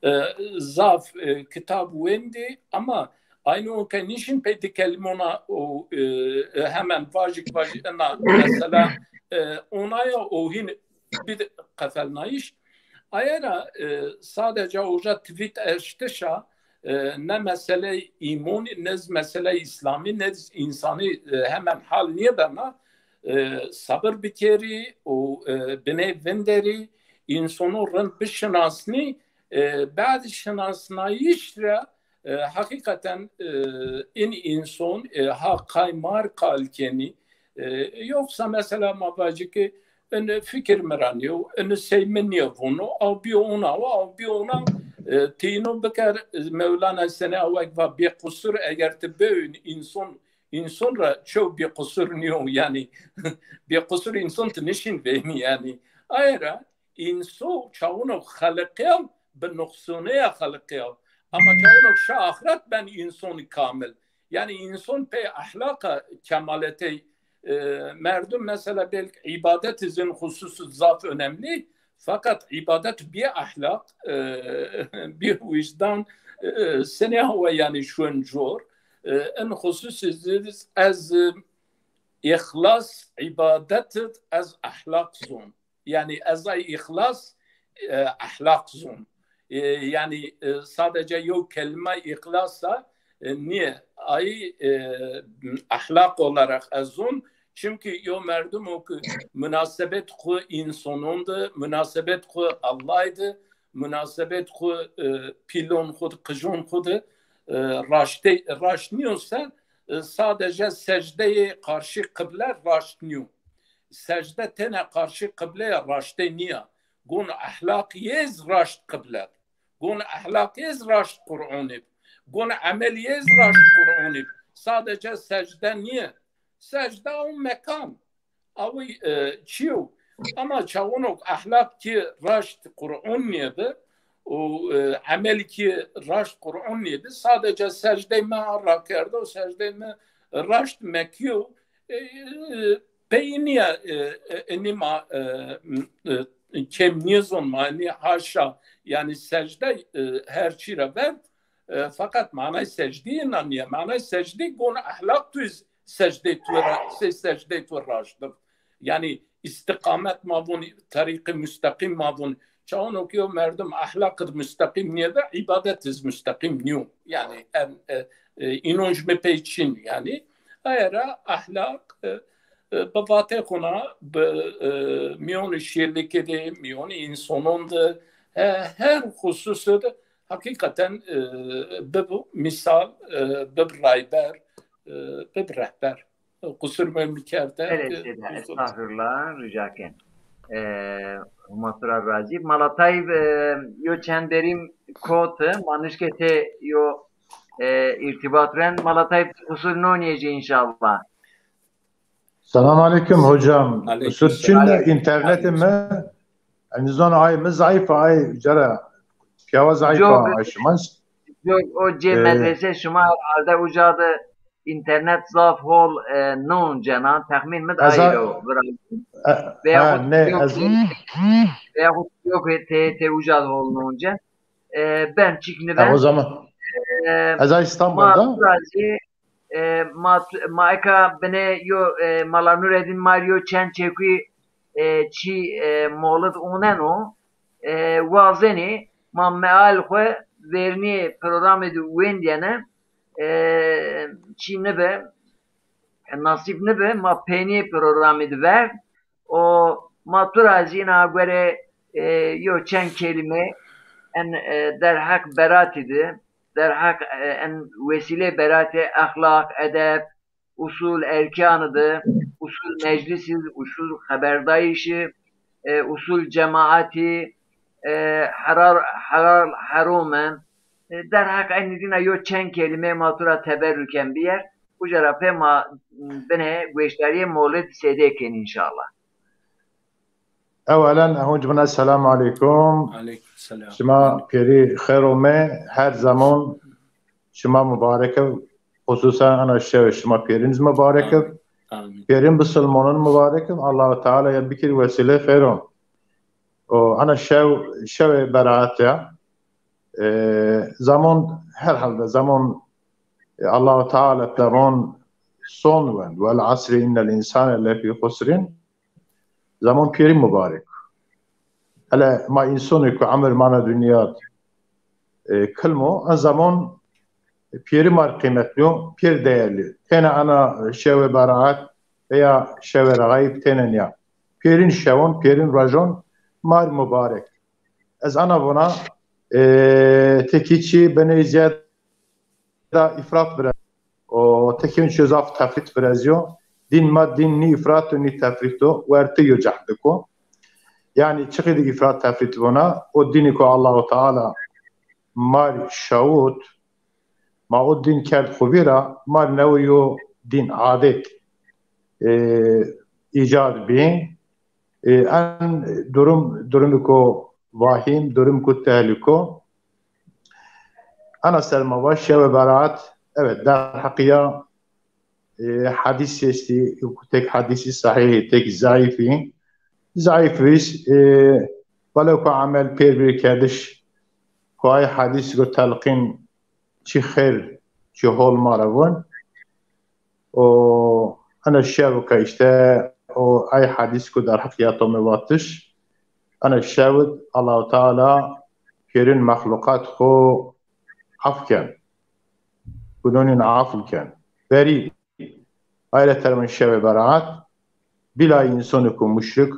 e, zaf, e, kitab wendî ama aynı o ke nîşin pey di kelîmona o, e, e, hemen vajik vaj ina mesela, e, onaya o hîn bid qefelnayîş. Aye ra, e, sadece oca tweet eştiş a, e, ne meseley îmonî, ne zî meseley îslamî, ne zî însanî, e, hemen hal nêbena, e, sabir bikerî û, e, binê vinderî, însono rind bişinasnî, e, bad şinasnayîş ra, e, heqîqeten, e, în înson, e, ha qay mar qal kenî, e, yoksa mesela ma vajî ki în fikir mi ra nîyo, în sey mi nîyo vono, aw bîyo ona, aw bîyo ona, e, ti îno biker, e, Mewlana senê awek va bêqusur eger ti bêwîn înson, înson ra çew bêqusur nîyo, yanî bêqusur înson ti nişîn vênî yanî. Aye ra înso çawino xeliqeya bi nuqsûneya xeliqeya. Ama çawino şa axret ben însonî kamil. Yanî înson pey ehlaqa kemaletey, e, merdum mesela belk îbadet izin xususu zaf önemli. Fakat îbadet bî ehlaq, e, bî wijdan, e, senê hawa yanî şuwen cor. E, in xususi zî ez, e, îxlas îbadet id ez ehlaq zon. Yanî ez ay îxlas, e, ehlaq zon. E, yanî, e, sadece yew kelîme îxlas a, e, nîye. Ay, e, ehlaq olarak ez zon. Çimkî yew merdum o ki munasebet xwu însonon di, munasebet xwu Allahî di, munasebet xwu, e, pîlon xwu di, qijon xwu di, e, raştê, raşt nîyo se, e, sadece secdeyê qarşî qible raşt nîyo. Secde tene qarşî qibleye raştê nîya. Gon ehlaq yê zî raşt qible bi. Gon ehlaq yê zî raşt Qur'onî bi. Gon emel yê zî raşt Qur'onî bi. Sadece secde nîye. Secde o mekan. Awî, e, çîyo. Ama çawonok ehlaq ki raşt Qur'on nîye bi û, e, emel ki raşt Qur'on nîye bi. Sadece secdey mi rakerdo, secdey mi raşt mekîyo. E, e, Peyînîya, e, e, enî ma, e, m, e, kêm nêzon ma, enî haşa, yanî secde, e, her çî ra ver, e, feqet manay secdî înan nîye. Manay secdî gon ehlaq tu iz secdê tu ra, se secdê tu raşt bi. Yanî îstîqamet ma vûn, terîqî musteqîm ma vûn. Çawonok yew merdum ehlaq id musteqîm nîye de, îbadet iz musteqîm nîyo. Yanî en, e, e, înonc mi pey çin yanî. Aye ra ehlaq, e, e, bi vatê xwu na, bi, e, mîyonî şêlikî de, mîyonî însonon de, he, her xususî de heqîqeten, e, bib mîsal, e, bib rayber, e, bib rehber. Qusur mi kerde. Belê, e, Seyda, qusur. Estağfurullah, rica ken. E, Huma tu ra razî. Mala Tayîb, e, yo çend derîm koti, ma nişkê tê yo, e, îrtîbat ren. Mala Tayîb, qusur nonîyê ci înşallah. Selam aleyküm hocam. Aleyküm selam. Qusur çin de, internetê mi, enî zon ay mi zayıf, ay cara pîyawa zayıf, yok, ay şima. Yok, o cê, e, medrese şima herhalde uca de înternet zaf hol, e, nûncena, texmîn mi de ay o, bira. E, veya ha, ne, yok, ez veya yok, tê, tê uca de hol nûnce. e, ben çik niben. Ha, o zaman e, ez a İstanbul'da. Ma tu ra zî, e, ma, ma eka binê yo, e, Mala Nureddin ma rê yo çend çekuyî, e, çî, e, molid oneno, e, wazenî ma meal xwu vernî programê de wendîyene, e, çî nibe, e, nasîb nibe, ma peynî programê de ver. O ma tu ra zî ina gore, e, yo çend kelîme en, e, derheq beratî de, derheq, e, en wesîlê beratê exlaq, edeb, usul erkânî de, usul meclisî, usul xeberdayîşî, e, usul cemaatî, e, herar, herar, herome, e, derheq enî dîna yo çend kelîme ma tu ra teberruken bîyer. Uca ra pê ma binê gueşdarîyê molid sêdê kenî înşallah. Ewelen, ehunc bina, selamu aleykum. Aleykum selam. Şima pêrî xêr ome, her zaman şima mubarek ib. Xususen ana şewe şima pêrin zî mubarek ib. Amin. Amin. Pêrin bisilmonun mubarek ib. Allahu Teala ya bikir wesîlê xêron. O ana şew, şewê beraat ya. E, zaman, herhalde zaman, e, Allahu Teala zaman son wend. Vel asri innel insane lefî xusrin. Zaman pêrî mubarek. Hele ma însonê ku emir mana dinya d, e, kilmo, en zaman pêrî mar qîmetli yo, pêr değerli. Têna ana şewê beraat veya şewê regaîb têne nîya. Pêrin şewon, pêrin rojon mar mubarek. Ez ana vona, e, tekî çî biney ziyad da îfrat vire. O tekîn çi zaf tefrît virezîyo. Dîn ma dîn nî îfrat û nî tefrît o. Wertê yo cehd ko. Yanî çiqî de îfrat tefrît vona, o dînî ko Allahu Teala mar şawit, ma o dîn kerd xwu vîra, mar newe yo dîn adet, e, îcad bî. E, en durum, durumî ko vahîm, durum ko tehlîko. Ana ser ma va şewê beraat, evet, derheqîya, e, hadîs estî, tek hadîsî sahîhî, tek zayîfî. Zayîf vîst, e, welew ku emel pêr bîr kerdiş, ku ay hadîs go telqîn çi xêr, çi hol ma ra vun. O, ana şew ke îşte o ay hadîs ku derheq ya to mi vatiş, ana şew id Allahu Teala pêrin mexluqat xwu af ken. Gunonîn af ken. Verî, ay ra termên şewê beraat, bîlay însonê ku muşrik,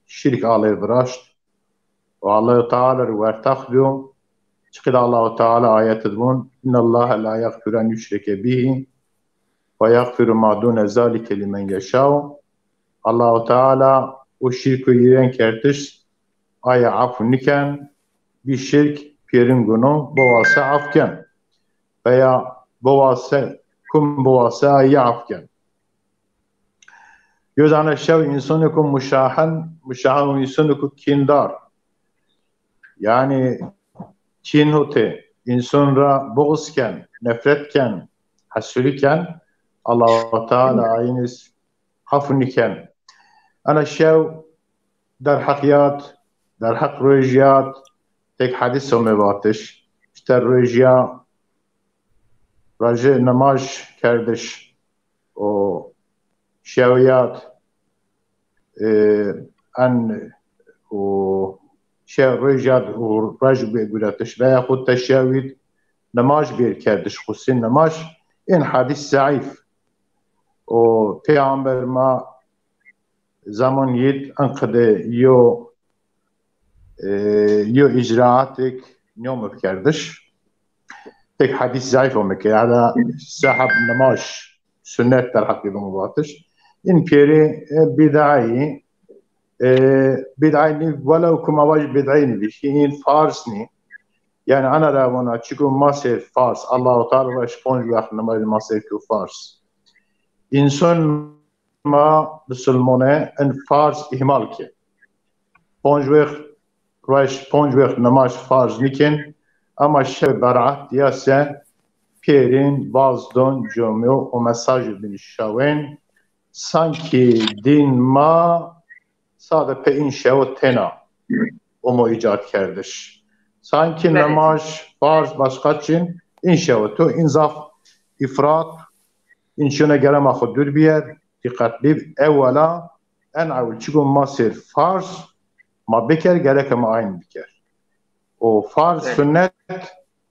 şirk alê viraşt, û Allahu Teala rê wertex dîyo. Çiqî de Allahu Teala ayet id vun, "Innallaha la yaghfiru en yushreke bihi ve yaghfiru ma dune zalike limen yeşau." Allahu Teala o şirko yîren kerdiş, aye af niken, bî şirk pêrin guno, biwase af ken. Veya biwase, kum biwase aye af ken. Yo dane şew însonê ku muşahen, muşahen o însonê ku kîndar. Yanî kîn hotê, înson ra buxz ken, nefret ken, hesûdî ken, Allahu Teala ayîn iz af niken. Ana şew derheq yad, derheq roj yad, tek hedîs ome vatiş. Îşte roj ya, rojê nimaj kerdiş. O şew yad, e, en o şew roj yad û roj bê guretiş veya xwu teşewîd nimaj bêr kerdiş, xusî nimaj, ên hedîs zeîf. O Peyxamber ma zaman yid enqede yo, e, yo îcraatêk nîyome kerdiş. Tek hedîs zeîf ome ke, hela seheb nimaj, sunnet derheqî bimo vatiş. În pêrî, e, bîdayî, e, bîdayî nî, welew ku ma vaj bîdayî nî bî, în farz nî. Yanî ana ra vona, çiku ma ser farz, Allahu Teala vaj ponc wext nimaj ma ser ku farz. Înson ma bisilmone în farz îhmal ke. Ponc wext, vaj ponc wext nimaj farz niken, ama şew beraat dîya se pêrin vaz don comîyo û mesajê din şawên, sankî dîn ma sade pê în şewo têna omo îcad kerdiş. Sanki Belê. Nemaj, farz, başka çin, în şewe to, în zaf ifrat, în şuna gere ma xo dûr biyer, dîqet bib, ewela, en ewil çiko ma ser farz ma biker, gereke ma ayn biker. O farz, Belê. Sunnet,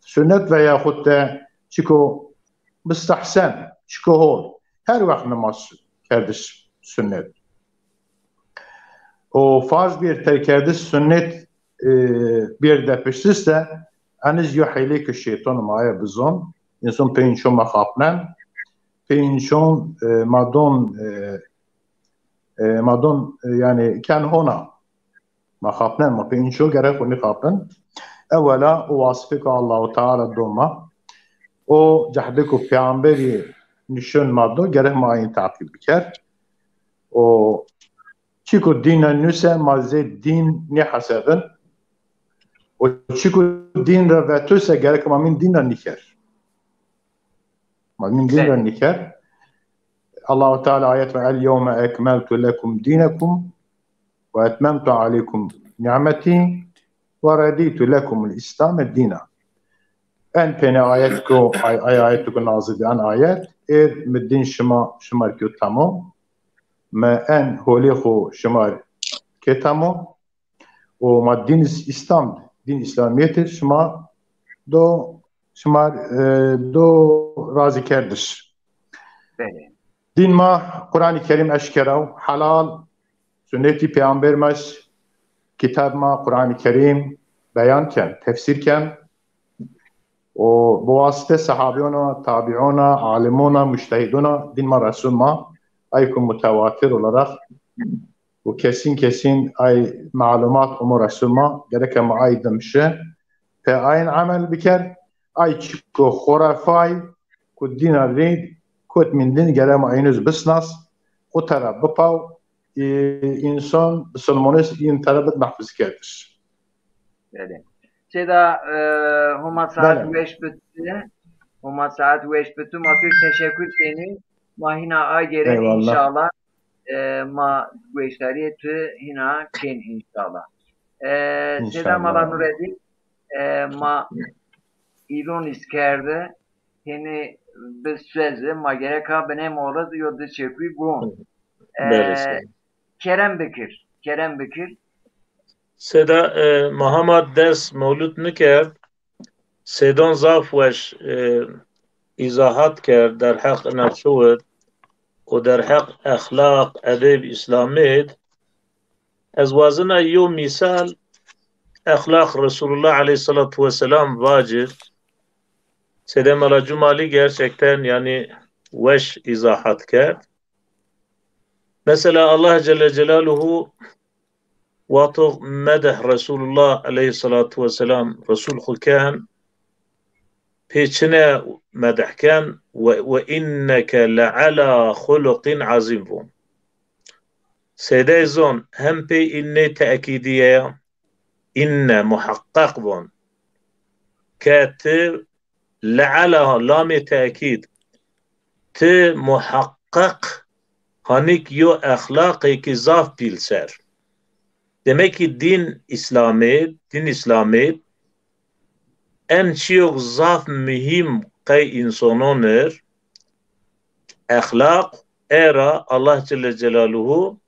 sunnet veya xud de çiko mustahsen, çiko hol. Her wext namaz kerdiş sunnet. O farz bir terkerdiş sunnet, e, bir depiştiste, eniz yo hîlê ki şeytan maye bizon, insan pê înşon ma xapnen, pê înşon, e, ma don, e, e, ma don, e, yani ken hona. Ma xapnen, ma pê înşo gerek xo nîxapin. Ewela o wasifê ku Allahu Teala do ma, o cehdê ku peyamberî nişon ma do, gerek ma ayin taqîb biker. O çiko dîna nuse ma zê dîn nêhesebin. O çiko dîn ra vetuse gerek ma mîn dîna nîker. Ma mîn dîn ra Belê. Nîker. Allahu Teala ayet ve, "El yewme ekmeltu lekum dînekum ve etmemtu aleykum ni'metî ve redîtu lekumul Îslame dîna." En pêne ayet ku, ay, ay ayet ku nazil bi, en ayet, ê mi dîn şima, şima rê kî tamam. Mi en holê xo şima rê kê tamam. O ma dîn is-, Îslam, dîn Îslamiyetî şima do, şima, e, do razî kerdiş. Belê. Dîn ma Quranî Kerîm eşkera o, helal, sunnetî peyamber ma, kitab ma Quranî Kerîm beyan ken, tefsîr ken. O bi wasite sahabiyona, tabiuna, alimona, mujtehidona dîn ma, Resul ma, ay ku mutewatir olarak û kesin kesin ay malumat û murasima gereke ma ay dimşe, pe ayin amel biker, ay çiko xurafay ku dîna rê kot mîndin gere ma aynuz bisnas, xo tera bipaw, e, insan bisilmonis in tera bid mehfiz kerdiş. Belê. Seyda, e, Homa saet Belê. Weş bitti. Homa saet weş bitti. Ma tu teşekkür kenî. Ma hîna agêrên Eyvallah. İnşallah. E, ma gueştarîyê tu hîna kên inşallah. E, Seyda İnşallah. Mala Nureddin, e, ma îlon îskerde, hênî bi suezi, ma gereka binê molid yo di çekuy gon. E, Belê, sağ ol. Kerem bikir, kerem bikir. Seyda, e, ma hema ders mewlud nikerd. Seydan zaf weş, e, îzahat kerd derheq ina çiwid û derheq exlaq, edeb, Îslamêd. Ez wazena yo mîsal exlaq Resulullah aleyhissalatu vesselam vacir. Seyde Mela Cumali gerçekten, yani, weş îzahat kerd. Mesela Allah Celle Celaluhu wexto medeh Resulullah aleyhissalatu vesselam, Resul xwu ken, pê çine medeh ken, ve, ve inneke le ala xuluqin azîm von. Seyde zon hem pê inne tekîdiye ya, inne muhaqqaq von. Ke ti leala, lamê tekîd, ti muhaqqaq hanik yo exlaqêkî zaf pîl ser. Demek ki din Îslamê, din Îslamê en çîyok zaf muhîm qey însonon ir, exlaq, era Allah Celle Celaluhu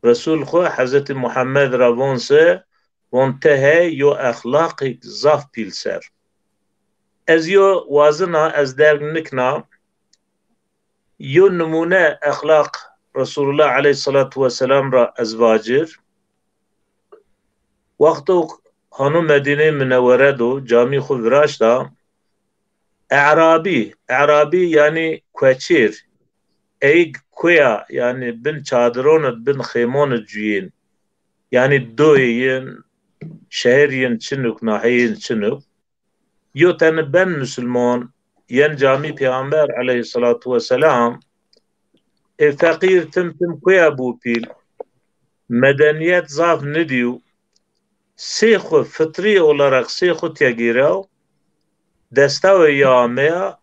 Resul xwu Hezretî Muhammed ra von se, von te hey yo exlaqêk zaf pîl ser. Ez yo wazina, ez derg nikna, yo nimûne exlaq Resulullah aleyhissalatu vesselam ra ez vacir. Wexto hano Medîneyê Minewwere do, camî xwu viraşta, E'rabî, E'rabî yanî kueçêr, eyg kuya, yanî bin çadiron id, bin xêmon id cuyên. Yanî doyê yin, şehir yin çinuk, nahê yin çinuk. Yo teni ben musulmon, yen camî Peyxamber aleyhissalatu vesselam, e, feqîr tim tim kuya bû pîl, medeniyet zaf nidîw, sê xwu fitrî olarak sê xwu tîya gêrew, destawe ya ameya,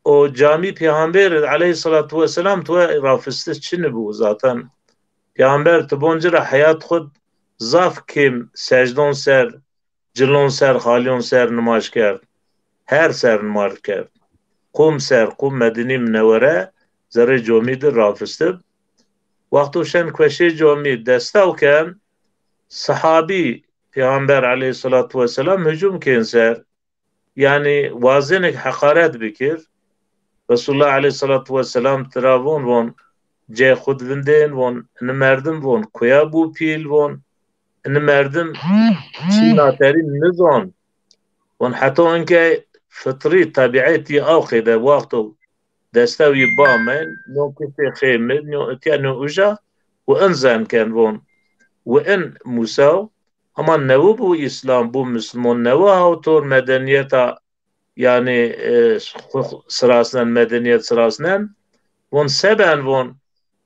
o camî Peyxamber aleyhissalatu vesselam tuwe rafiste çini bû zaten. Peyxamber ti bon ci ra heyat xwu zaf kêm secdon ser, cilon ser, xalyon ser nimaj kerd. Her ser nimaj kerd. Qum ser, qum Medînî Minewere zerrê comî di rafistib. Wexto şen kueşê comî destaw ken, sahabî Peyxamber aleyhissalatu vesselam hucum kên ser. Yanî wazenêk heqaret bikir. Resulullah aleyhissalatu vesselam tira von, von, cê xwu di vindên, von, ini merdim, von, kuya bû pîl, von, ini merdim çî naterî nizon. Von, heto inke fitrî, tabîetî aw qeyde, wexto destewî bame, no kiştê xêmi, no itiya, no uja, û in zen ken, von. Û in Musa, ama newi bû Îslam, bû Musulmon, newi hawtor medeniyeta, yanî, e, xu-, xu-, sirasnen, medeniyet sirasnen. Von seben von,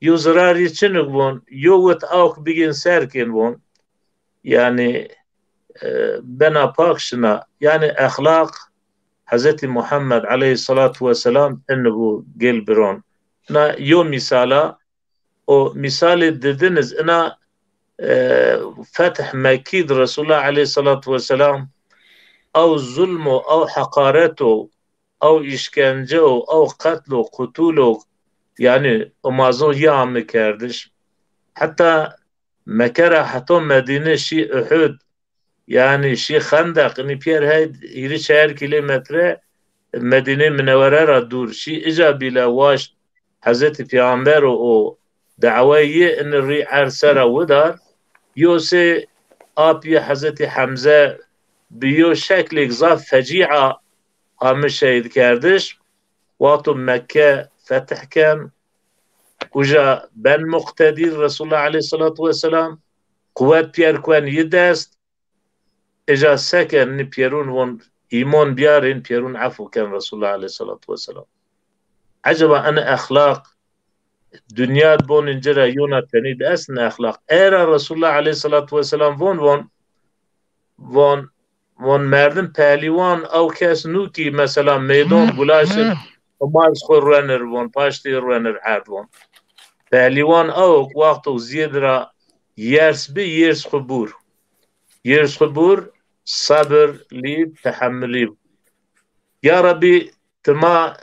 yo zirarî çinik von, yo wit awk bigin serkin von. Yanî, e, bena pak şina. Yanî exlaq Hezretî Muhammed aleyhissalatu vesselam ini bû gel biron. Na yo mîsala, o mîsalê didin iz ina, e, Feth Mekkî di Resulullah aleyhissalatu vesselam aw zulm o, aw heqaret o, aw îşkence o, aw qetl o, qutûl o, yanî imazo ya mi kerdiş. Heta Mekke ra heto Medîne şî Uhud, yanî şî Xendeq, inî pîyer hey hîrî çar kîlometre Medîne Minewere ra dûr. Şî ica bîle waşt Hezretî Peyxamber û, û dawayê yi ini rî erd sera widar. Yo sê apî Hezretî Hemze bi yo şeklêk zaf fecîa ame şehîd kerdiş. Wexto Mekke fetih ken, uca ben muqtedî Resulullah aleyhissalatu vesselam, quwet pîyer kuen yi dest, Eca seken ni pîyerûn von îmon bîyarên, pîyerûn efû ken Resulullah aleyhissalatu vesselam. Eceba ini exlaq dinya di bonên ci ra yona tenî di est ni exlaq? Era Resulullah aleyhissalatu vesselam von, von, von, von merdim pehlîwan aw kes nû kî mesela meydon gulaşir, imaj xwu ruenir von, paştî ruenir erd von. Pehlîwan aw wexto ziyêd ra yers bi, yers xwu bûr. Yêrs xwu bûr, sebir lîb, tehemmilî. Ya Rebbî, ti ma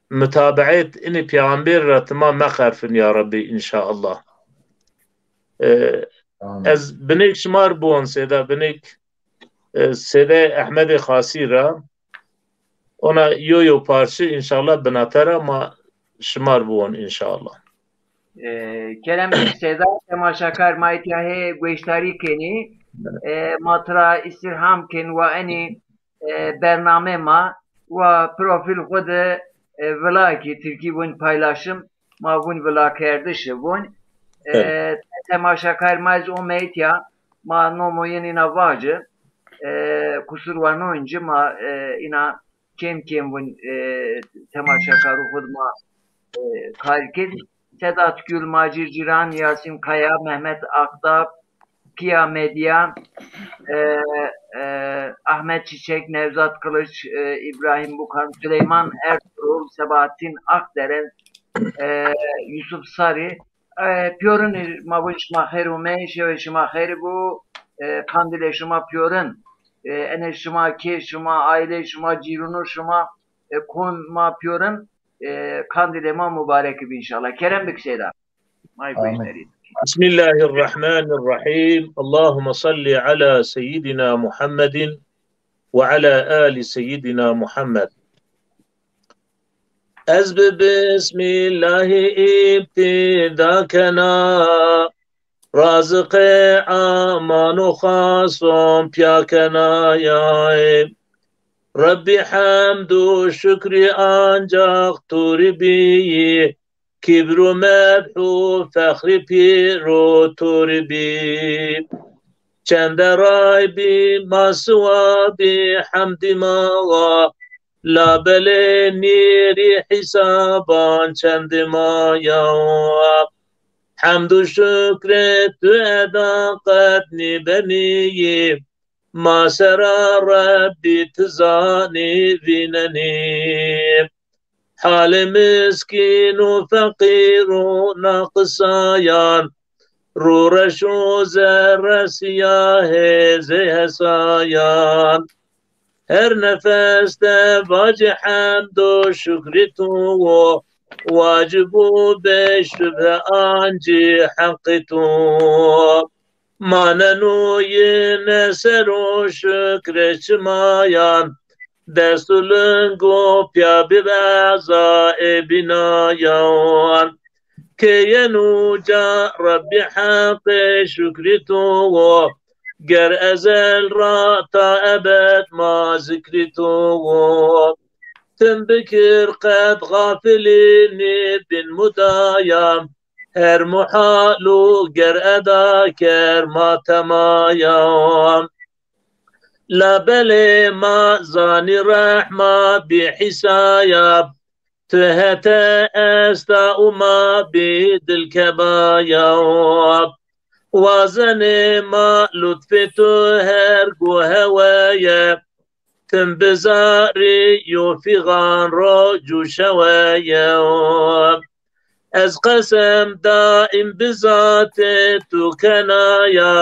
mutabeet inî peyxamber ra ti ma meqerfin ya Rebbî înşaallah. E, Amin. Ez binêk şima r' biwon sêda, binêk, e, sêdayê Ehmedê Xasî ra. Ona yo yo parçe înşallah binate ra ma şima r' biwon înşallah. E, kerem sêda, temaşakar ma îtya hê gueştarî kenî. E, ma tira îstîrham ken wa enî, e, bername ma, wa profîl xwu de, e, vila kî, tirkî vûn paylaşım, ma vûn vilakerdiş vûn. E, Evet. Temaşakar ma ez ome îtya, ma nomo yin îna vaci, e, kusur wa noncî ma, e, îna kêm kêm vûn, e, temaşakarû xwu di ma, e, kar kir. Sedat Gül, Macir Ciran, Yasin Kaya, Mehmet Aktap, Pia Medya, e, e, Ahmet Çiçek, Nevzat Kılıç, e, İbrahim Bukan, Süleyman Ertuğrul, Sebahattin Akderen, e, Yusuf Sarı, E, pîyorin ma vûn şima xêr omey, şewê şima xêr bo, e, qandîlê şima pîyorin. E, enê şima, kê şima, aîlê şima, cîrûnû şima, e, kom ma pîyorin, e, qandîlê ma mubarek bi înşallah. Kerem bik seyda. May Amin. Gueştarî. Bismillahirrahmanirrahim. Allahümme salli ala seyyidina Muhammedin ve ala ali seyyidina Muhammed. Ez bi Bismillahî îbtîda kena, raziqê aman û xason pîya kena ya. Rebbî hemd û şukrî ancax tu rî bîyî, kîbr û medh û fexrî pîro tu rî bî. Çende ray bî ma siwabî hemdî ma wa, labelê nîrî hîsaban çendî ma ya. Hemd û şukrê tu eda qet nîbenîyî, ma sera Rebbî ti zanî vînenî. Halê miskîn û feqîr û naqisayan, Rûreş û zerre sîyahê zê hesayan. Her nefes de vacî hemd û şukrî tu wo, wacib û bêşubhe ancî heqî tu wo. Ma nenû yine ser o şukrê çimayan, dest û ling û pîya bî eza ê bînayan. Kê yenû ca Rebbî heqê şukrî tu wo, ger ezel ra ta ebed ma zikrî tu wo. Tim bikir qet xafilî nîbîn mudayan, her muhal û ger eda ker ma temayan. Labelê ma zanî rehma bî hîsayab, tu hete esta û ma bî dilkebaya. Wazenê ma lutfê tu her go heweye, tim bizarî yo fîxan ro cûşeweye. Ez qesem daîm bi zatê tu kenaya,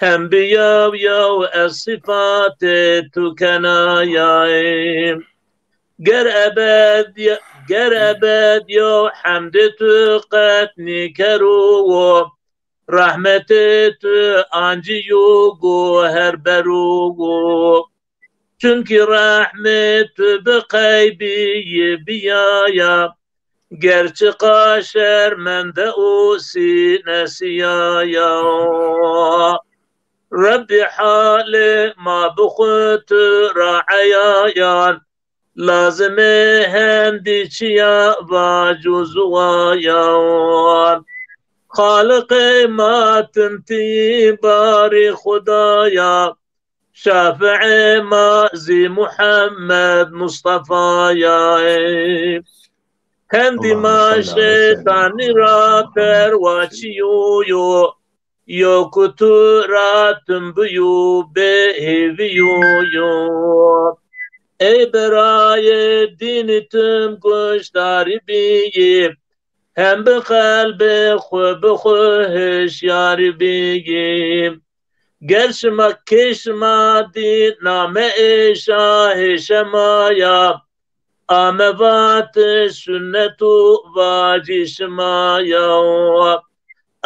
hem bi yew yew ez sîfatê tu kenayay. Ger ebed, ger ebed yew hemdê tu qet nîkerû wo, rehmetê tu ancî yo go her berû wo. Çunkî rehmê tu bi qeybî yi bîyaya, gerçi qa şermende û sîne sîyaya. Rebbî halê ma bi xwu tu ra eyayan, lazimê hendî çiya vac û ziwayan. Xaliqê ma tim tî barî Xudaya, şafiê ma zî Muhammed Mustafaya. Hendî ma şeytanî ra perwa çiyo yo, yo ku tu ra tim biyo bê hêviyo yo. Ey berayê dînî tim guşdarî bîyî, hem bi qelbê xwu bi xwu hişyarî bîyî. Ger şima kê şima dî name ê şahê şema ya, ame vatiş sunnet û vacî şima ya.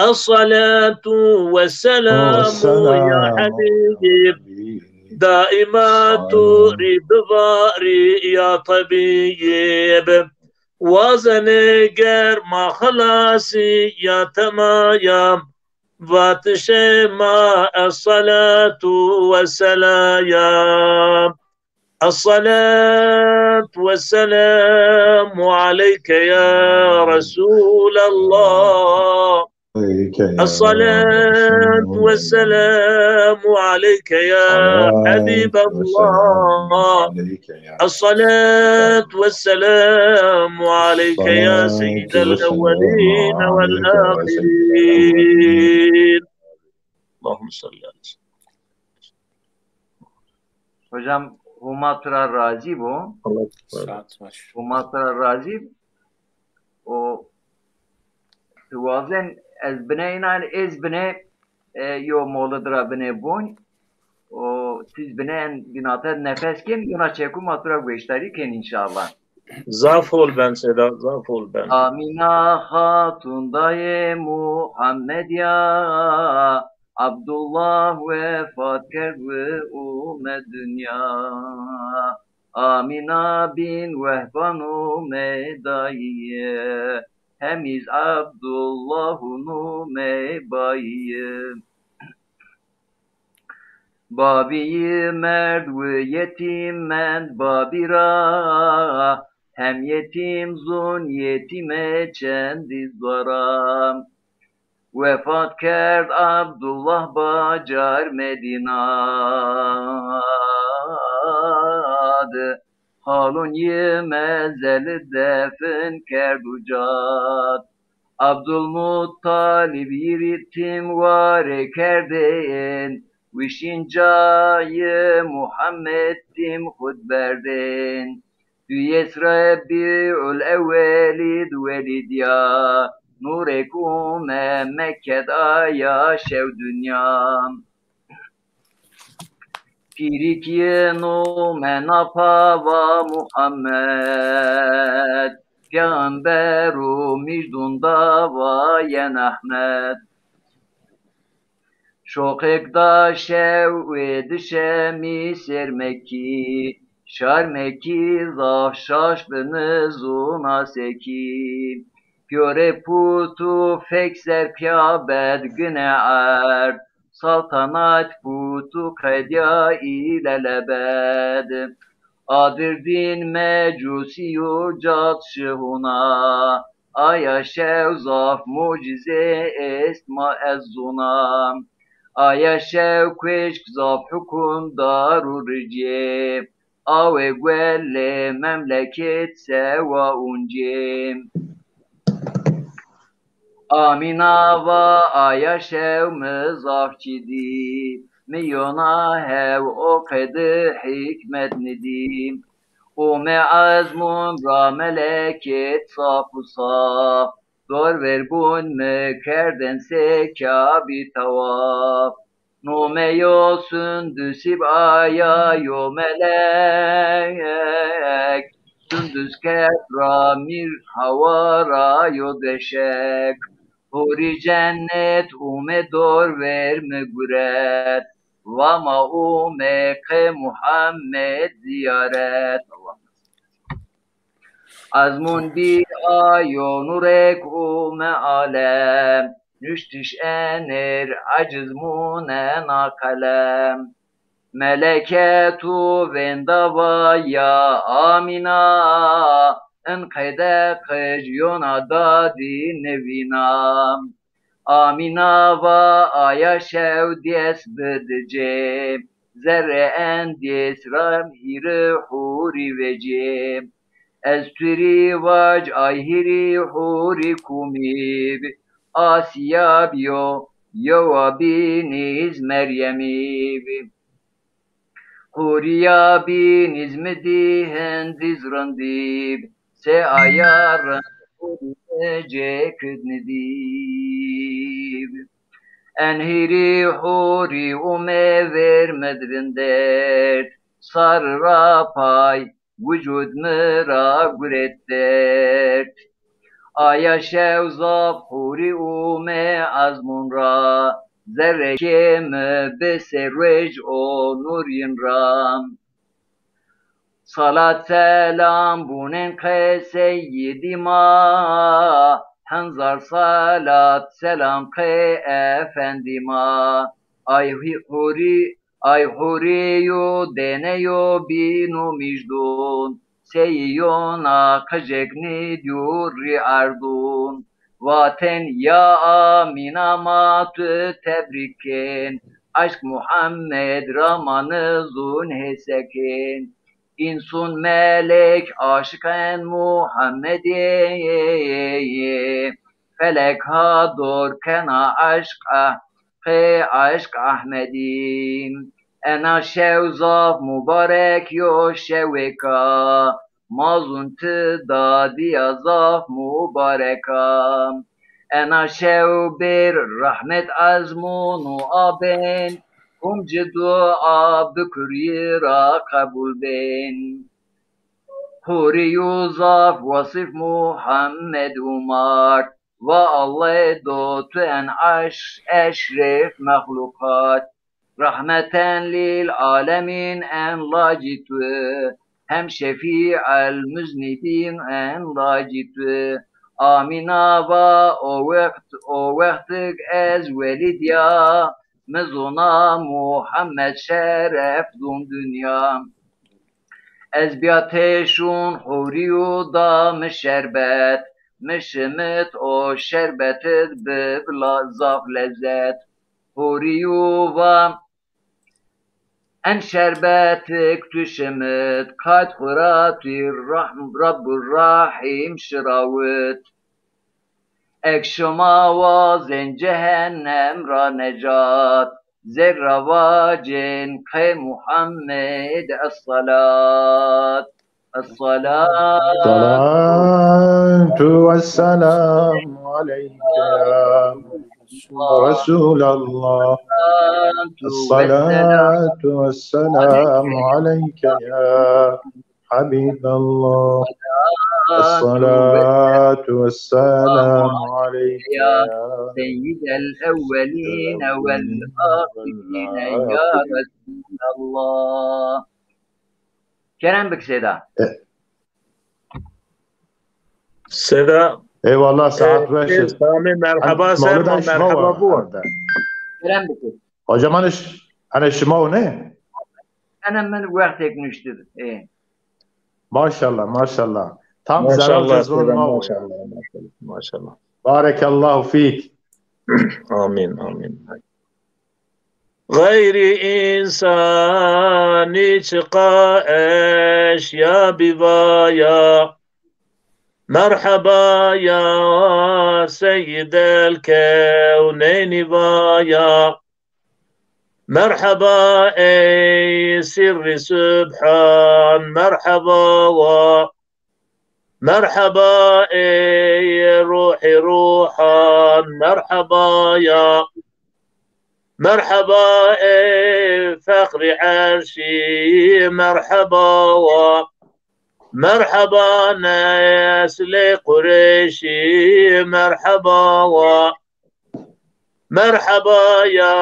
Esselatu wesselamu ya habîb, daîma tu rî bivarî ya tebîb. Wazenê ger ma xelasî ya temayam, vatişê ma esselatu wesselayam. Esselatu wesselamu aleyke ya Resûlallah. Esselatu wesselamu aleyke ya Habîballah. Esselatu wesselamu aleyke ya seyyidel ewwelîne wel âhirîn. Allahümme salli ala seyyidina. Hocam, Huma tu ra razî bo. Huma tu ra razî. O, tu wazen ez bine înan, ez bine, e, yo molid ra bine bon. O, siz bine en binate nefes kin, yona çeku ma tu ra gueştarî kin înşallah. Zaf hol ben Seda, zaf hol ben. Amîna Xatun dayê Muhammed ya, Abdullah wefat kerd wi ume dinya. Amîna bîn Wehban ume dayî, hem îz Abdullah û nume bayî. Babî yi merd wi yetîm mend babî ra, hem yetîm zûn yetîmê çendî zora. Wefat kerd Abdullah bacar Medîna di, halûn yi mezeli defin kerd uca di. Abdulmuttalib yi rî tim warê kerdên, wişîn cayê Muhammed tim xud berdên. Duyes Rebîul Ewwelî di welîdya, Nûrêk ûme Mekke d' aya şew dinya. Pîrîk yin ûme na pa va Muhammed, peyxember û mîjdûn da va yen Ehmed. Şoqêk da şew ê di şemî sêr Mekkî, şar Mekkî zaf şaş bini zûna sekî. Pîyorê pût û fek ser pîya bed gine erd, saltanat pût û qedya île lebed. Adirdîn Mecûsî û cad şihûna, aya şew zaf mucîze est ma ez zûna. Aya şew kueşk zaf hukimdar û ricê, awê guelê memleket sewa uncê. Amîna va aya şew mi zaf çî dî, mi yona hew o qedi hîkmet nidî. Ûme ezmûn ra meleket saf û saf, dor ver bûn mi kerdên sê Kabî tewaf. Nome yo Sundusî b' aya yo melek, Sundus kerd ra mîr hawa ra yo deşek. Hûrî cennet ûme dor ver mi guret, va ma ûme qe Muhammed ziyaret. Ezmûn bî ayo nûrêk ûme alem, nuştiş enêr eciz mûnena qelem. Meleket û vênda va ya Amîna, in qede qij yona dadî nivîna. Amîna va aya şew dês bidicê, zerrê en dês ra hîrî hûrî vecê. Ez tu rî vac ay hîrî hûrî kumî bi, Asîya bi yo, yewa bî nîz Meryemî bi. Hûrîya bî nîz mi dî hindîz rindî bi, sê aya rind hûrî mi cê kid nidî bi. En hîrî hûrî ûme ver mi d' vindert, sar ra pay wucud mi ra guret dert. Aya şew zaf hûrî ûme ezmûn ra, zerrekê mi bi sê ruej o nûr yin ra. Salat selam bunên qe seyyidî ma, henzar salat selam qe efendî ma. Ay hûrî Ay hûrî yo dêne yo bîn û mîjdûn, seyî yona qijêk nîdî yo rî erdûn. Vatên ya Amîna ma tu tebrîk kên, eşq Muhammed ra ma nizûn hêsekên. Însûn melek aşiqên Muhammedî, felek ha dor kena eşq e qê eşq Ehmedî. Ena şew zaf mubarek yo şewêka, ma zûn ti dadîya zaf mubareka. Ena şew bêr rehmet ezmûn û abên, hûn ci dua bikur yi ra qebûl bên. Hûrî yo zaf wasif Muhammed û mart, va Allê do tu en eş-, eşref mexluqat. Rehmeten lîl alemîn en lacî tu, hem şefî el muznîbîn en lacî tu. Amîna va o wext, o wextig ez welîd ya, mi zûna Muhammed şeref dûn dinya. Ez bîya têşûn hûrî û da mi şerbet, mi şimit o şerbetid bi la-, zaf lezzet. Hûrî û va en şerbetik tu şimit, qayt xwu ra tu Rahm-, Rabbur Rahîm şirawit. Eg şima wazên cehennem ra necat, zerra vacên qey Muhammed es-salat. Es-salat. Salatu ves-selamu عليك يا رسول الله. الصلاة والسلام عليك يا حبيب الله. الصلاة والسلام عليك يا سيد الأولين والآخرين يا رسول الله. Kerem bik Seyda. Seyda. Eyvallah, saat beş. Sami merhaba, Serma merhaba bu arada. Kerem bik. Hocam, hani, hani şima o ne? Ene min wextek nuştid. E. Maşallah, maşallah. Tam zerrê zon ma o. Maşallah, maşallah, maşallah. Barekallahu fik. Amin, amin. Xeyrî însanî çiqa eşya bî vaya. Merheba ya Seyyidel Kewneynî vaya. Merheba ey sirrî subhan, merheba wa. Merheba ey ruhî ruhan, merheba ya. Merheba ey fexrî erşî, merheba wa. Merheba neslê Qureyşî, merheba wa. Merheba ya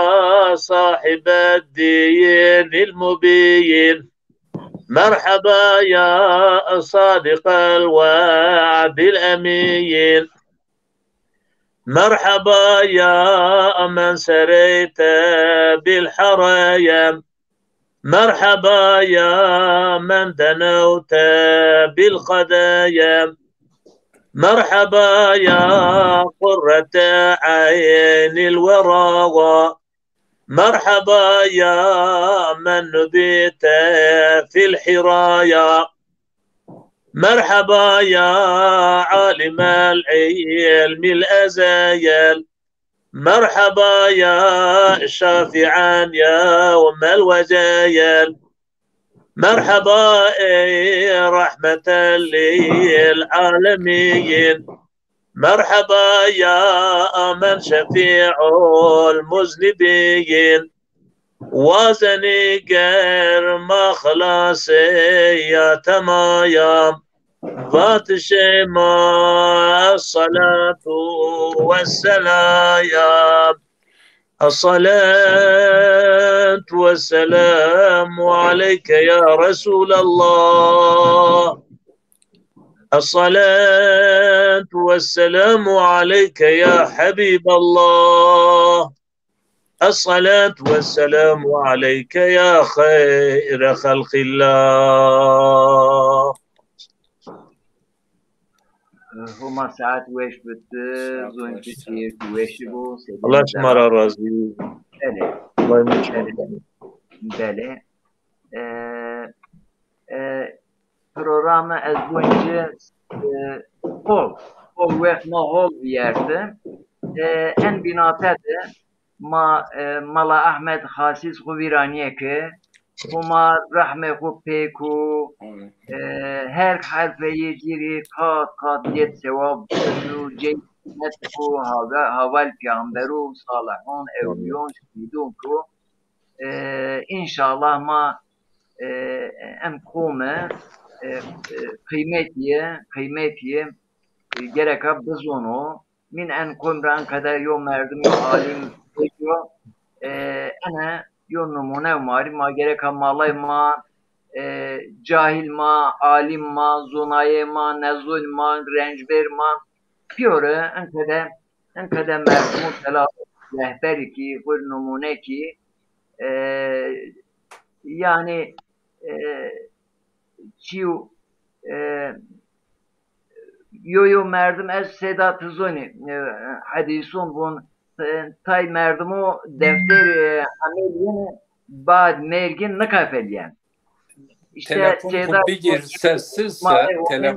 sahîbeddînîl mubîn. Merheba ya sadiqel we'dîl emîn. Merheba ya men sereyte bîl hereyem. Merheba ya men denewte bîl qedeyem. Merheba ya qurrete eynîl werawa. Merheba ya men nubîte fîl hîraya. Merheba ya alimel ilmîl ezeyel. Merheba ya şafîen yewmel weceyel. Merheba ey rehmeten lil alemîn. Merheba ya men şefî'ul muznibîn. Wazenî ger ma xilasê ya temayam. Vatişê ma esselatu wesselayam. Esselatu wesselamu aleyke ya Resulallah. Esselatu wesselamu aleyke ya Habiballah. Esselatu wesselamu aleyke ya xeyre xelqillah. Homa saet weş bitti. Zon ki şiir ki weşi bu. Allah şima ra razî. Belê. Allah şima ra razî. Belê. E, e, programe ez bonci, e, hol, hol wext ma hol vîyerti. E, en bînate de ma, e, Mala Ahmed Xasîs xwu vîranîye ke Homa rehmê xwu pêk û, e, her herfeyê ci rê qat qat yet sewab û cey met xwu hava-, haval peyxamber û salihon, ewlîyon, şehîdon ku, e, înşallah ma, e, em qome, e, e, qîmetîye, qîmetîye, e, gereka bizono. Mîn en kom ra en qede yo merdim, yo alim, yo, e, ene yo nimûne ma rî, ma gereka malay ma, e, cahil ma, alim ma, zonayê ma, nezon ma, rencber ma, pîyore en qede, en qede merdim û tela rehberî kî, xwir nimûne kî, e, yanî, e, çîyo, e, yo yo merdim ez Seyda ti zonî, e, hedîson von, e, tay merdimo defter, e, emel yene bad mergin nikafelyen. İşte telefon xu bigir sessiz se, tele-,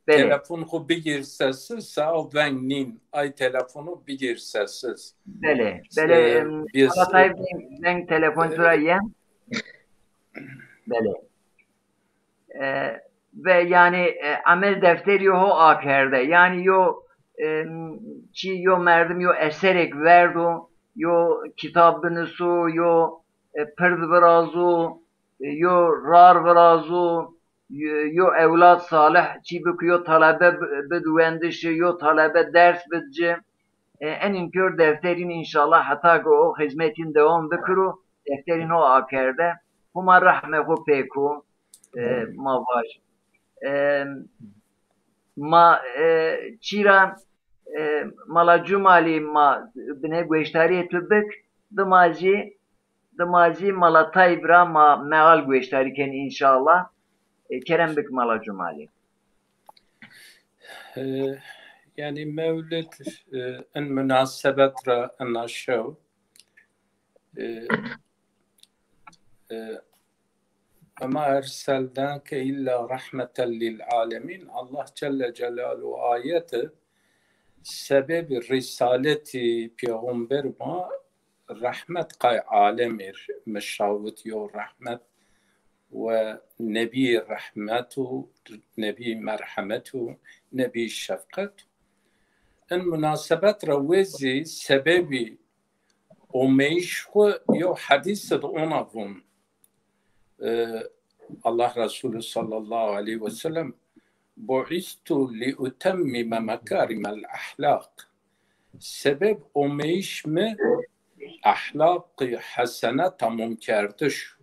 telefon xu bigir sessiz se, o veng nîn. Ay telefonu bigir sessiz. Belê, belê, em, Alatay veng, veng telefon tu ra yen. Belê. E, ve yanî, e, emel defterî ho akerde. Yanî yo, e, çî yo merdim yo eserêk verdo, yo kitab biniso, yo, e, pird virazo, e, yo rar virazo, yo, yo ewlad salih çî biko, yo talebe bi-, bid wendişi, yo talebe ders bid ci. E, enîn pîyor defterîn înşallah heta ke o xizmetîn dewam bikiro, defterîn ho akerde. Homa rehmê xo pêko, e, ma vaj. E, ma, e, çîra, e, Mala Cumalî ma binê gueştarîyê tu bik, dima zî, dima zî Mala Tayyib ra ma meal gueştarî kenî înşallah. E, kerem bik Mala Cumalî. E, yanî mewlid, e, in munasebet ra ina şew, e, e, "Ve ma erselnake illa rahmeten lil alemin." Allah Celle Celaluhu ayeti sebebî risaletî peyxamber ma rehmet qay alemî r-, mi şawit yo rehmet we nebî rehmet û nebî merhemet û nebî şefqet. In munasebet ra wê zî sebebî omeyîş xwu yo hedîs id ona vûn. E, Allah Resulü sallallahu aleyhi ve sellem, "Bu'istu li utemmime mekarimel ahlak." Sebeb omeyîş mi ahlaqî hesene tamom kerdiş.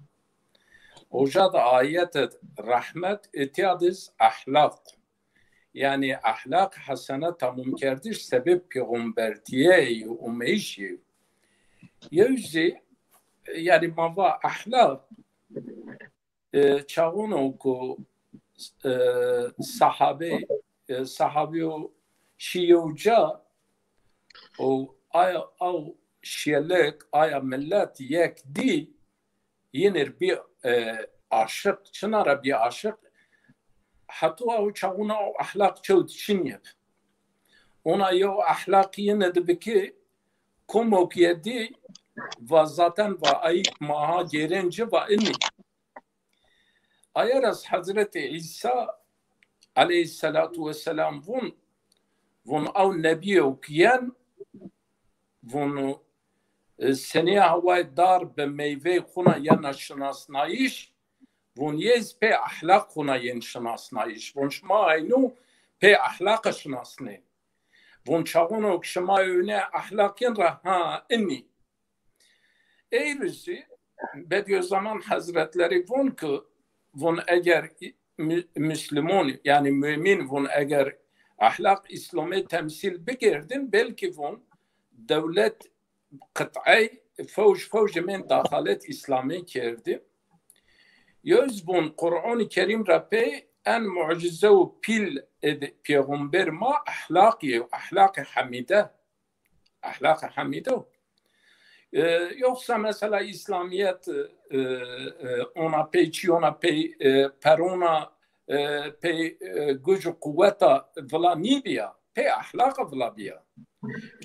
Oca da ayet id rehmet, itya diz ahlaq. Yanî ahlaq hesene tamom kerdiş sebeb peyxambertîye yo, omeyîş yo. Yew zî, yanî ma va ahlaq, e, çaxono ku, e, sahabe, e, sahabeyo şî yew ca û aya, aw şîyelik, aya milet yek dî, yin ir bî, e, aşiq, çina ra bî aşiq, heto aw çaxuna aw ahlaq çewt çin yeb. Ona yew ahlaq yin id bikî, komok yedî va zaten va ayîk maha gêrên ci va inî. Aye ra Hezretî Îsa aleyhisselatu vesselam vûn, vûn aw nebîyewk yen, vûn, e, senîya hawayê dar bi meyveyê xwuna yena şinasnayîş, vûn yê zî pê ahlaq xwuna yên şinasnayîş. Vûn şima eynû pê ahlaqa şinasnên. Vûn çaxono ke şima ewne ahlaq yin ra ha inî. Ey rî zî Bediüzzaman Hezretlerî vûn ki, vûn eger mü-, Müslüman, yanî mümîn vûn eger ahlaq Îslamê temsîl bikerdin, belkî vûn dewlet qit'ey fewj fewj mên daxalet Îslamê kerdî. Yew zî vûn Qur'an-ı Kerîm ra pey en mucize û pîl id peyxamber ma ahlaq yê, ahlaqê hemîde. Ahlaqê hemîde. E, yoksa mesela Îslamîyet, e, e, ona pey çî, ona pey, e, perona, e, pey, e, guc û quweta vila nîbîya. Pey ahlaqa vila bîya.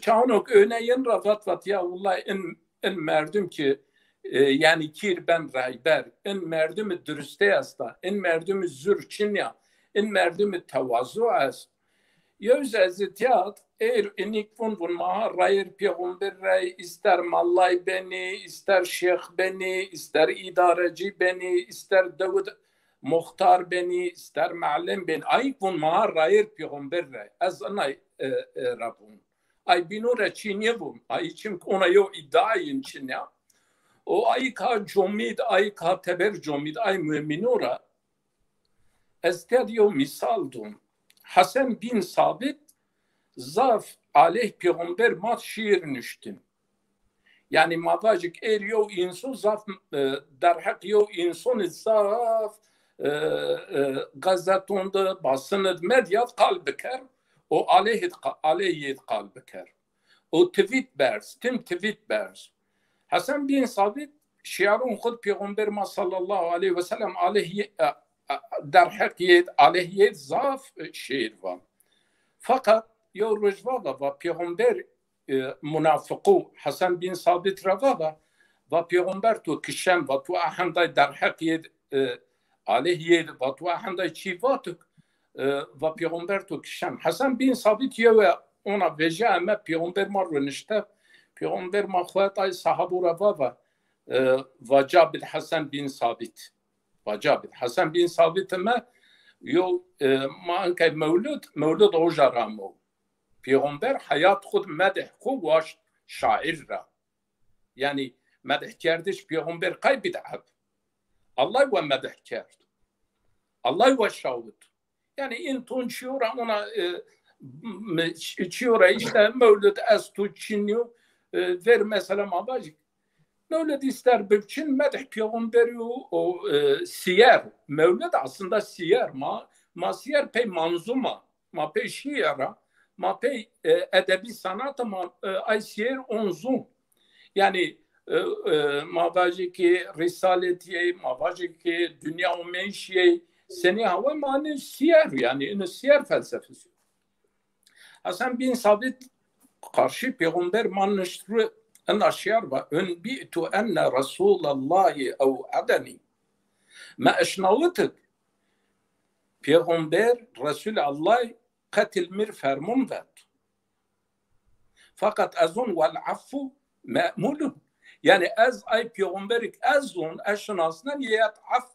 Çaxono ke ewne yin ra vat vat ya wulay in, in merdim ki, e, yanî kîr ben rayber, in merdimî durustey esta, in merdimî zur çin ya, in merdimî tewazu est. Yew zî ez îtîyat, ey rî inîk vûn, vûn ma ha rayêr peyxamber rey, îster mallay benî, îster şêx benî, îster îdarecî benî, îster dewid muxtar benî, îster melim benî. Ayîk vûn ma ha rayêr peyxamber rey. Ez inay, e, e, ra vûn. Ay bîno ra çî nêvûn. Ay çimk ona yew îdîayîn çin ya. O ayîk ha comîd, ayîk ha teber comîd, ay mumîno ra Ez tede yew mîsal dûn. Hesen bîn Sabit zaf aleyh pêxember ma şîîr nuştin. Yanî ma vajik êr yew înson zaf, e, derheq yew însonî zaf, e, e, gazeton de, basin de, medya de qal biker û aleyhî de qa-, aleyhî de qal biker. Û tweet berz, tim tweet berz. Hesen bîn Sabit şîarûn xwu d pêxember ma sallallahu aleyhi ve sellem aleyhî, e, e, derheqî yê d, aleyhî yê d zaf, e, şîîr va. Feqet yew roj va va, va pêxember, e, munafiqû Hesen bîn Sabit ra va va, va pêxember to kişen, va to a henday derheqî yê d, e, aleyhî yê d, va to a henday çî vatik, e, va pêxember to kişen. Hesen bîn Sabit yewe ona vejîya eme, pêxember ma ronişte, pêxember ma xo het ay sahabû ra vava, e, va ca bid Hesen bîn Sabît. Va ca bid Hesen bîn Sabît eme, yo, e, ma inkay mewlud, mewlud oja ra amo. Pêxember heyat xud medih xu waşt şair ra. Yanî medihkerdiş pêxember qey bid'et? Allah we medih kerd. Allah we şawit. Yanî in ton çiyo ra ona, e, m-, çiyo ra işte mewlid esto çinyo, e, ver mesela ma vajik. Mewlid ister bibçin, medih pêxemberî û, û, e, siyer. Mewlid aslında siyer. Ma, ma siyer pey manzuma, ma pey şiira, ma pey, e, edebî sanata ma, e, ay siyer onzun. Yanî, e, e, ma vajî ki rîsaletîyê, ma vajî ki dinya omeyîşîyê, senî hawa ma ne siyer, yanî ino siyer felsefesi. Hesen bîn Sabît qarşî pêxember ma nişt ru ina şiar va, "Unbi'tu enne Resûlallahî ew'edeni." Me eşnawitid pêxember, Resûl Allah qetil mir fermon vet. Fakat ez zon wel affu me'mulun. Yanî ez ay pêxemberik ez zon, ez şinasnen yê het af,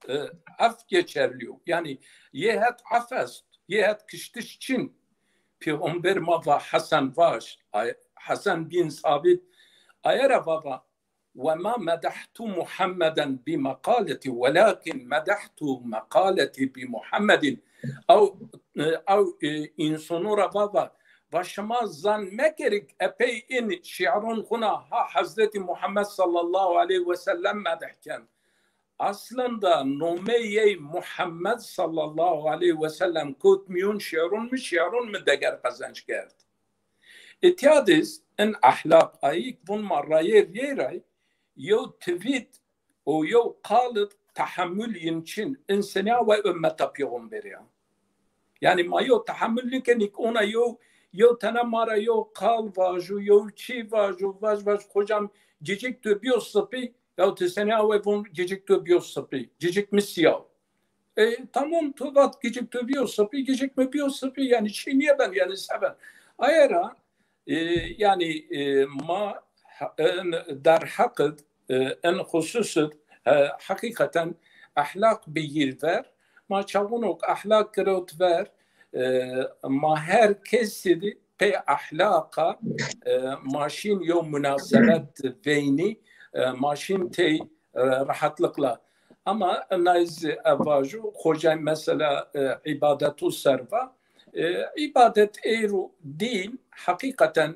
e, af geçerli yo. Yanî yê het af est, yê het kiştiş çin. Pêxember ma va Hesen vaj, ay, Hesen bîn Sabît, aye ra va va, "Ve ma medahtu Muhammeden bi meqaleti, velakin medahtu meqaleti bi Muhammedin." Ew, e, ew, e, însonu ra va va, va şima zan mekerik epey in şiaron xuna ha Hezretî Muhammed sallallahu aleyhi ve sellem medih ken. Aslında nomeyê Muhammed sallallahu aleyhi ve sellem kot mîyon şiaron mi, şiaron mi deger qezenc kerd. Îtya diz in ehlaq ayîk vun ma rayê riyê ray, yew tivît û yew qalid tehemul yin çin, in senîya we ummeta pêxemberî ya. Yanî ma yew tehemul nikenîk ona yew, yew tene ma ra yew qal vajo, yew çî vajo, vaj vaj, hocam cicik tu biyo sipî, ya tu senîya we vun cicik tu biyo sipî, cicik mi sîya. E, tamam, tu vat gicik tu biyo sipî, gicik mi biyo sipî, yanî çî nîyeben, yanî seben. Aye ra, e, yanî, e, ma, e, derheqid, e, in xususud, e, heqîqeten ehlaq bi yîr ver, ma çaxunok ehlaq girot ver, e, ma her kesî di pey ehlaqa, e, ma şîn yew munasebet veynî, e, ma şîn tey, e, rehetliqla. Ama nayz ez vajo, xocay mesela, e, îbadetu ser va. E, îbadet êro dîn heqîqeten,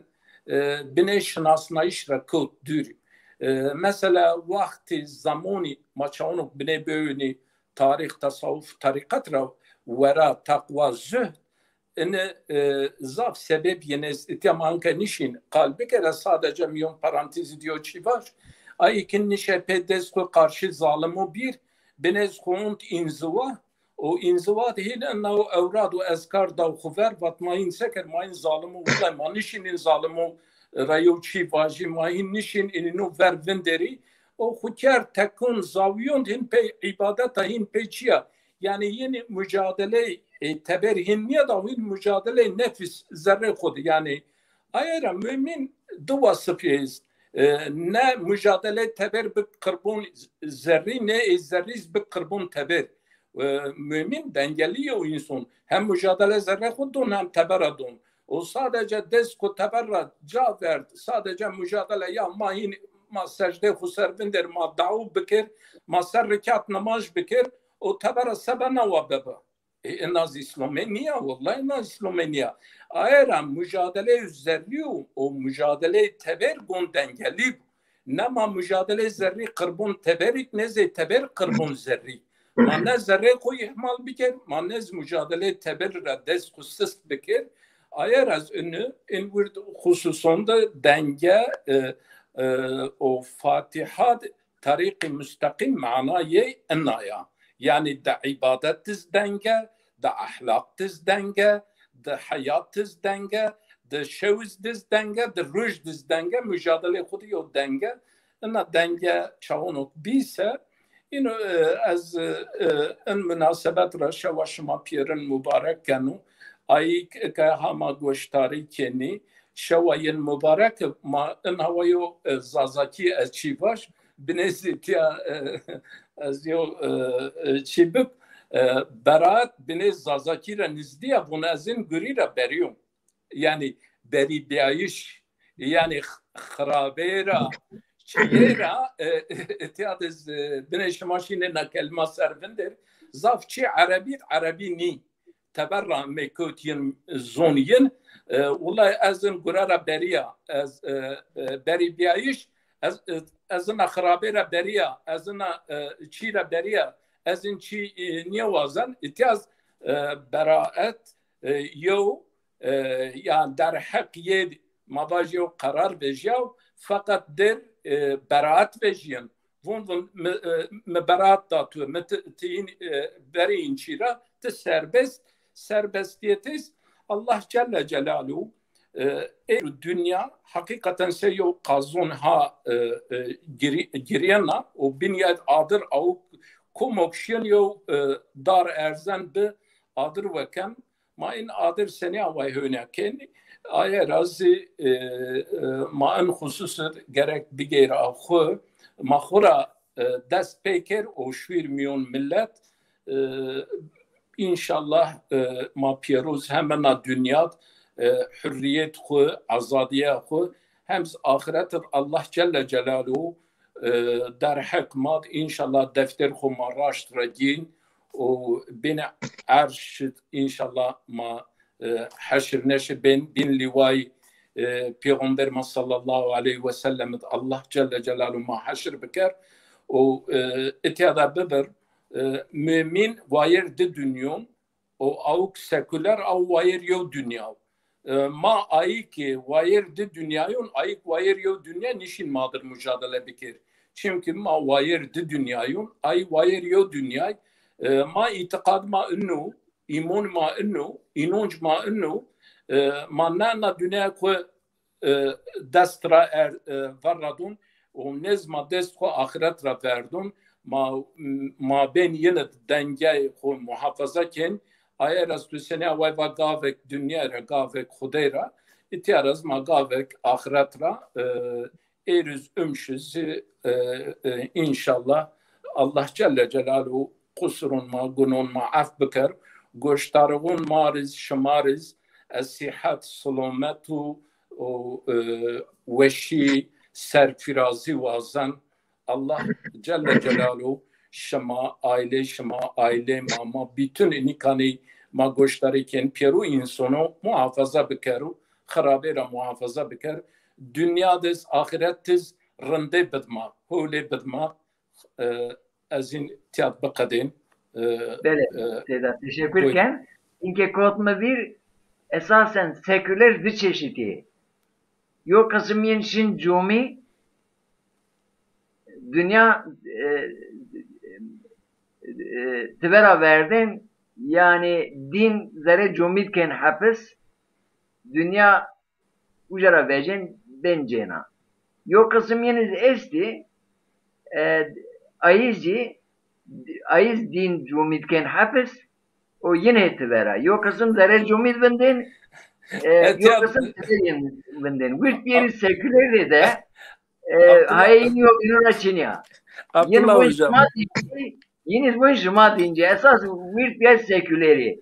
e, binê şinasnayîş ra kewt dûrî. E, mesela wextî zamonî ma çaxunok binê böwünî tarîx, tesawuf, tarîqet ra wera, teqwa, zuhd, ini, e, zaf sebeb yinê z-, îtya ma inke nişîn qal bikere, sadece mîyon parantezî diyo çî vaj. Ay ikin nişe pê dest xu qarşî zalimo bîr, binez xu ont înziwa, o înziwa de hîn ina o ewrad û ezkar daw xu ver, vat ma hîn seker, ma hîn zalimo, wulay ma nişîn in zalimo ra yew çî vajî, ma hîn nişîn inîno ver vinderî. O xu kerd tekun zawiyon hîn pey îbadeta, hîn pey çiya. Yanî yeni mucadeley, e, teber hîn nîya da, hîn mucadeley nefis zerrê xu di. Yanî aye ra mumîn di wasifî est. E, ne mucadeley teber bi qirbon zerrî, ne ê zerrî bi qirbon teber. E, mumîn dengelî yo înson. Hem mucadele zerrê xu don, hem tebera don. O sadece dest xu teber ra ca verd, sadece mucadele ya ma hîn, ma secdê xu ser vinder, ma daw bikir, ma ser rikat nimaj bikir, o teber ra sebe nawa beba. E, ina z Îslamê nîya, wellay ina z Îslamê nîya. Aye ra mucadeleyê zerrî û, û mucadeleyê teber gon dengelî bu. Ne ma mucadeleyê zerrî qirbon teberîk, ne zê teber qirbon zerrî. Ma ne zerrê xo îhmal bikir, ma ne z mucadeleyê teber ra dest xo sist bikir. Aye ra z inu, in wird xususon de denge, e, e, o Fatiha de, terîqî musteqîm mana yê ina ya. Yanî di îbadet diz denge, di ehlaq diz denge, di heyat diz denge, di şewiz diz denge, di ruj diz denge, mucadelê xu di yo denge. Ina denge çaxunok bîse, ino, e, ez, e, in munasebet ra şewa şima pîyerin mubarek kenu. Ayî ke ha ma goştarî kenî, şewa yin mubarek, ma in hawa yo, e, Zazakî ez çî vaj, binê zî tiya, e, ez yo, e, e, çî bib, e, beraat binê Zazakî ra nizdî ya, vun ez in gurî ra berî yo. Yanî berîbîyayîş, yanî x-, xirabê ra, çîyê ra, e, e, tiya de z-, binê şima şînê na kelîma ser vindir. Zaf çî erebî, erebî nî. Teber ra mekewt yin, zon yin. E, wulay ez in gure ra berîya, ez, e, e, berîbîyayîş, ez, e, ez ina xirabê ra berîya, ez ina, e, çî ra berîya, ez in çî, e, nîyewazen. Îtya z, e, beraet, e, yew, e, yan derheq yê ma vajî yew qerar vejîyaw, feqet dir, e, beraet vejîyin. Vun, vun, mi, e, mi beraat da tu, mi ti, ti yin, e, verê yin çî ra, ti serbest, serbestiyetê z Allah Celle Celaluhu, e, ê dinya heqîqeten se yew qazon ha, e, e, girî-, girîyena û binyet adir awk komok şin yew, e, dar erzen bi adir weken. Ma in adir senî away hewna kenî? Aye ra zî, e, e, ma in xusus ir gerek bigêra xwu, ma xwu ra, e, dest pê ker û şuîr mîyon milet, e, înşallah, e, ma pêroz hem ina dinya d, e, hurrîyet xwu, azadîya xwu, hem z axiret ir Allah Celle Celaluhu, e, derheq ma d, înşallah defter xwu ma raşt ra gîn û bênê erş d înşallah ma, e, heşir neşir bên, bîn lîwayî, e, Pêxember ma sallallahu aleyhi ve sellem d Allah Celle Celaluhu ma heşir biker û, e, îtya da bibir, e, mumîn wayir di dinya yo, o awk sekuler, aw wayir yew dinya yo. E, ma ayî ki wayir di dinya yon, ayîk wayir yew dinya nîşîn ma dir mucadele bikir. Çimkî ma wayir di dinya yon, ayî wayir yew dinya y. E, ma îtiqad ma ino, îmon ma ino, înonc ma ino. E, ma na na dinya xwu, e, dest ra er, e, ver ra dun û nêz ma dest xwu axiret ra verdun. Ma, ma bên yin d dengey xwu muhafaza ken. Aye ra z tu senî away va gavek dinya ra, gavek Xwudey ra. Îtya ra z ma gavek axiret ra, e, êriz umşiz, e, e, înşallah Allah Celle Celaluhu qusurun ma, gunon ma ef biker. Goştarixun ma riz, şima riz, ez sîhet, silomet û, û, e, weşî, serfîrazî wazen. Allah Celle Celaluhu şima, aîlê şima, aîlê ma, ma bütün înîkanî ma goştarî ken, pêro însono muhafaza biker û xirabê ra muhafaza biker. Dinya diz, axiret diz rindê bid ma, howlê bid ma. E, ez în tîya biqedên. E, Belê, e, Seyda, teşekkür buyurun. Ken. Înke kot mi vîr, esasen seküler di çeşitî. Yo qism yin şin cumî, dinya, e, e, tivera verdên, yanî dîn zerê cumî d ken hepis, dinya uca ra vecên bên cêna. Yo qism yin iz estî, e, ayî zî, ayî z dîn cumî d ken hepis, o yin hê tivera. Yo qism zerê cumî d vindên, e, yo qism tivê yin vindên. Wirt bîyerî sekülerî de, e, hayê yin yo bînû ra çinî ya. Yin vûn şima dîncî, yin iz vûn şima dîncî. Esas wirt bîyer sekülerî.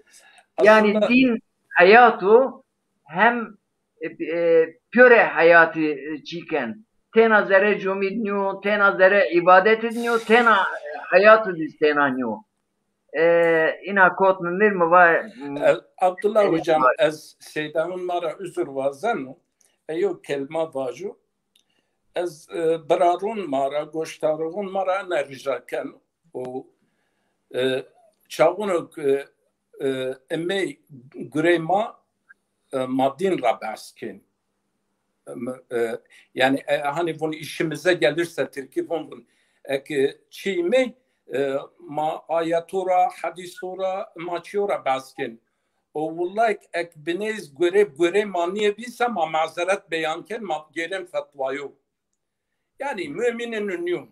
Yanî dîn heyat o, hem, e, e, pîyorê heyatî, e, çî ken. Têna zerê cumî d nîyo, têna zerê îbadetî d nîyo, têna, e, heyatî d iz têna nîyo. E, îna kot mi mir mi va, m, E, Abdullah hocam, ez seydanun ma ra uzur wazeno. E, yew kelîma vajo. Ez, e, birarun ma ra, goştarixun ma ra ena rica ken. O, e, çaxuno ke, e, emey gurey ma, e, ma dîn ra behs kên. E, e, yanî, e, hani vun işimize gelirse Tirkî vun vun. Eke çî emey, e, ma ayeto ra, hedîso ra, ma çîyo ra behs kên. O wulay ek binêz gurê, gurê ma nîyebî se ma mazeret beyan kên, ma gêrên fetwayo. Yanî mumîn ino nîyo.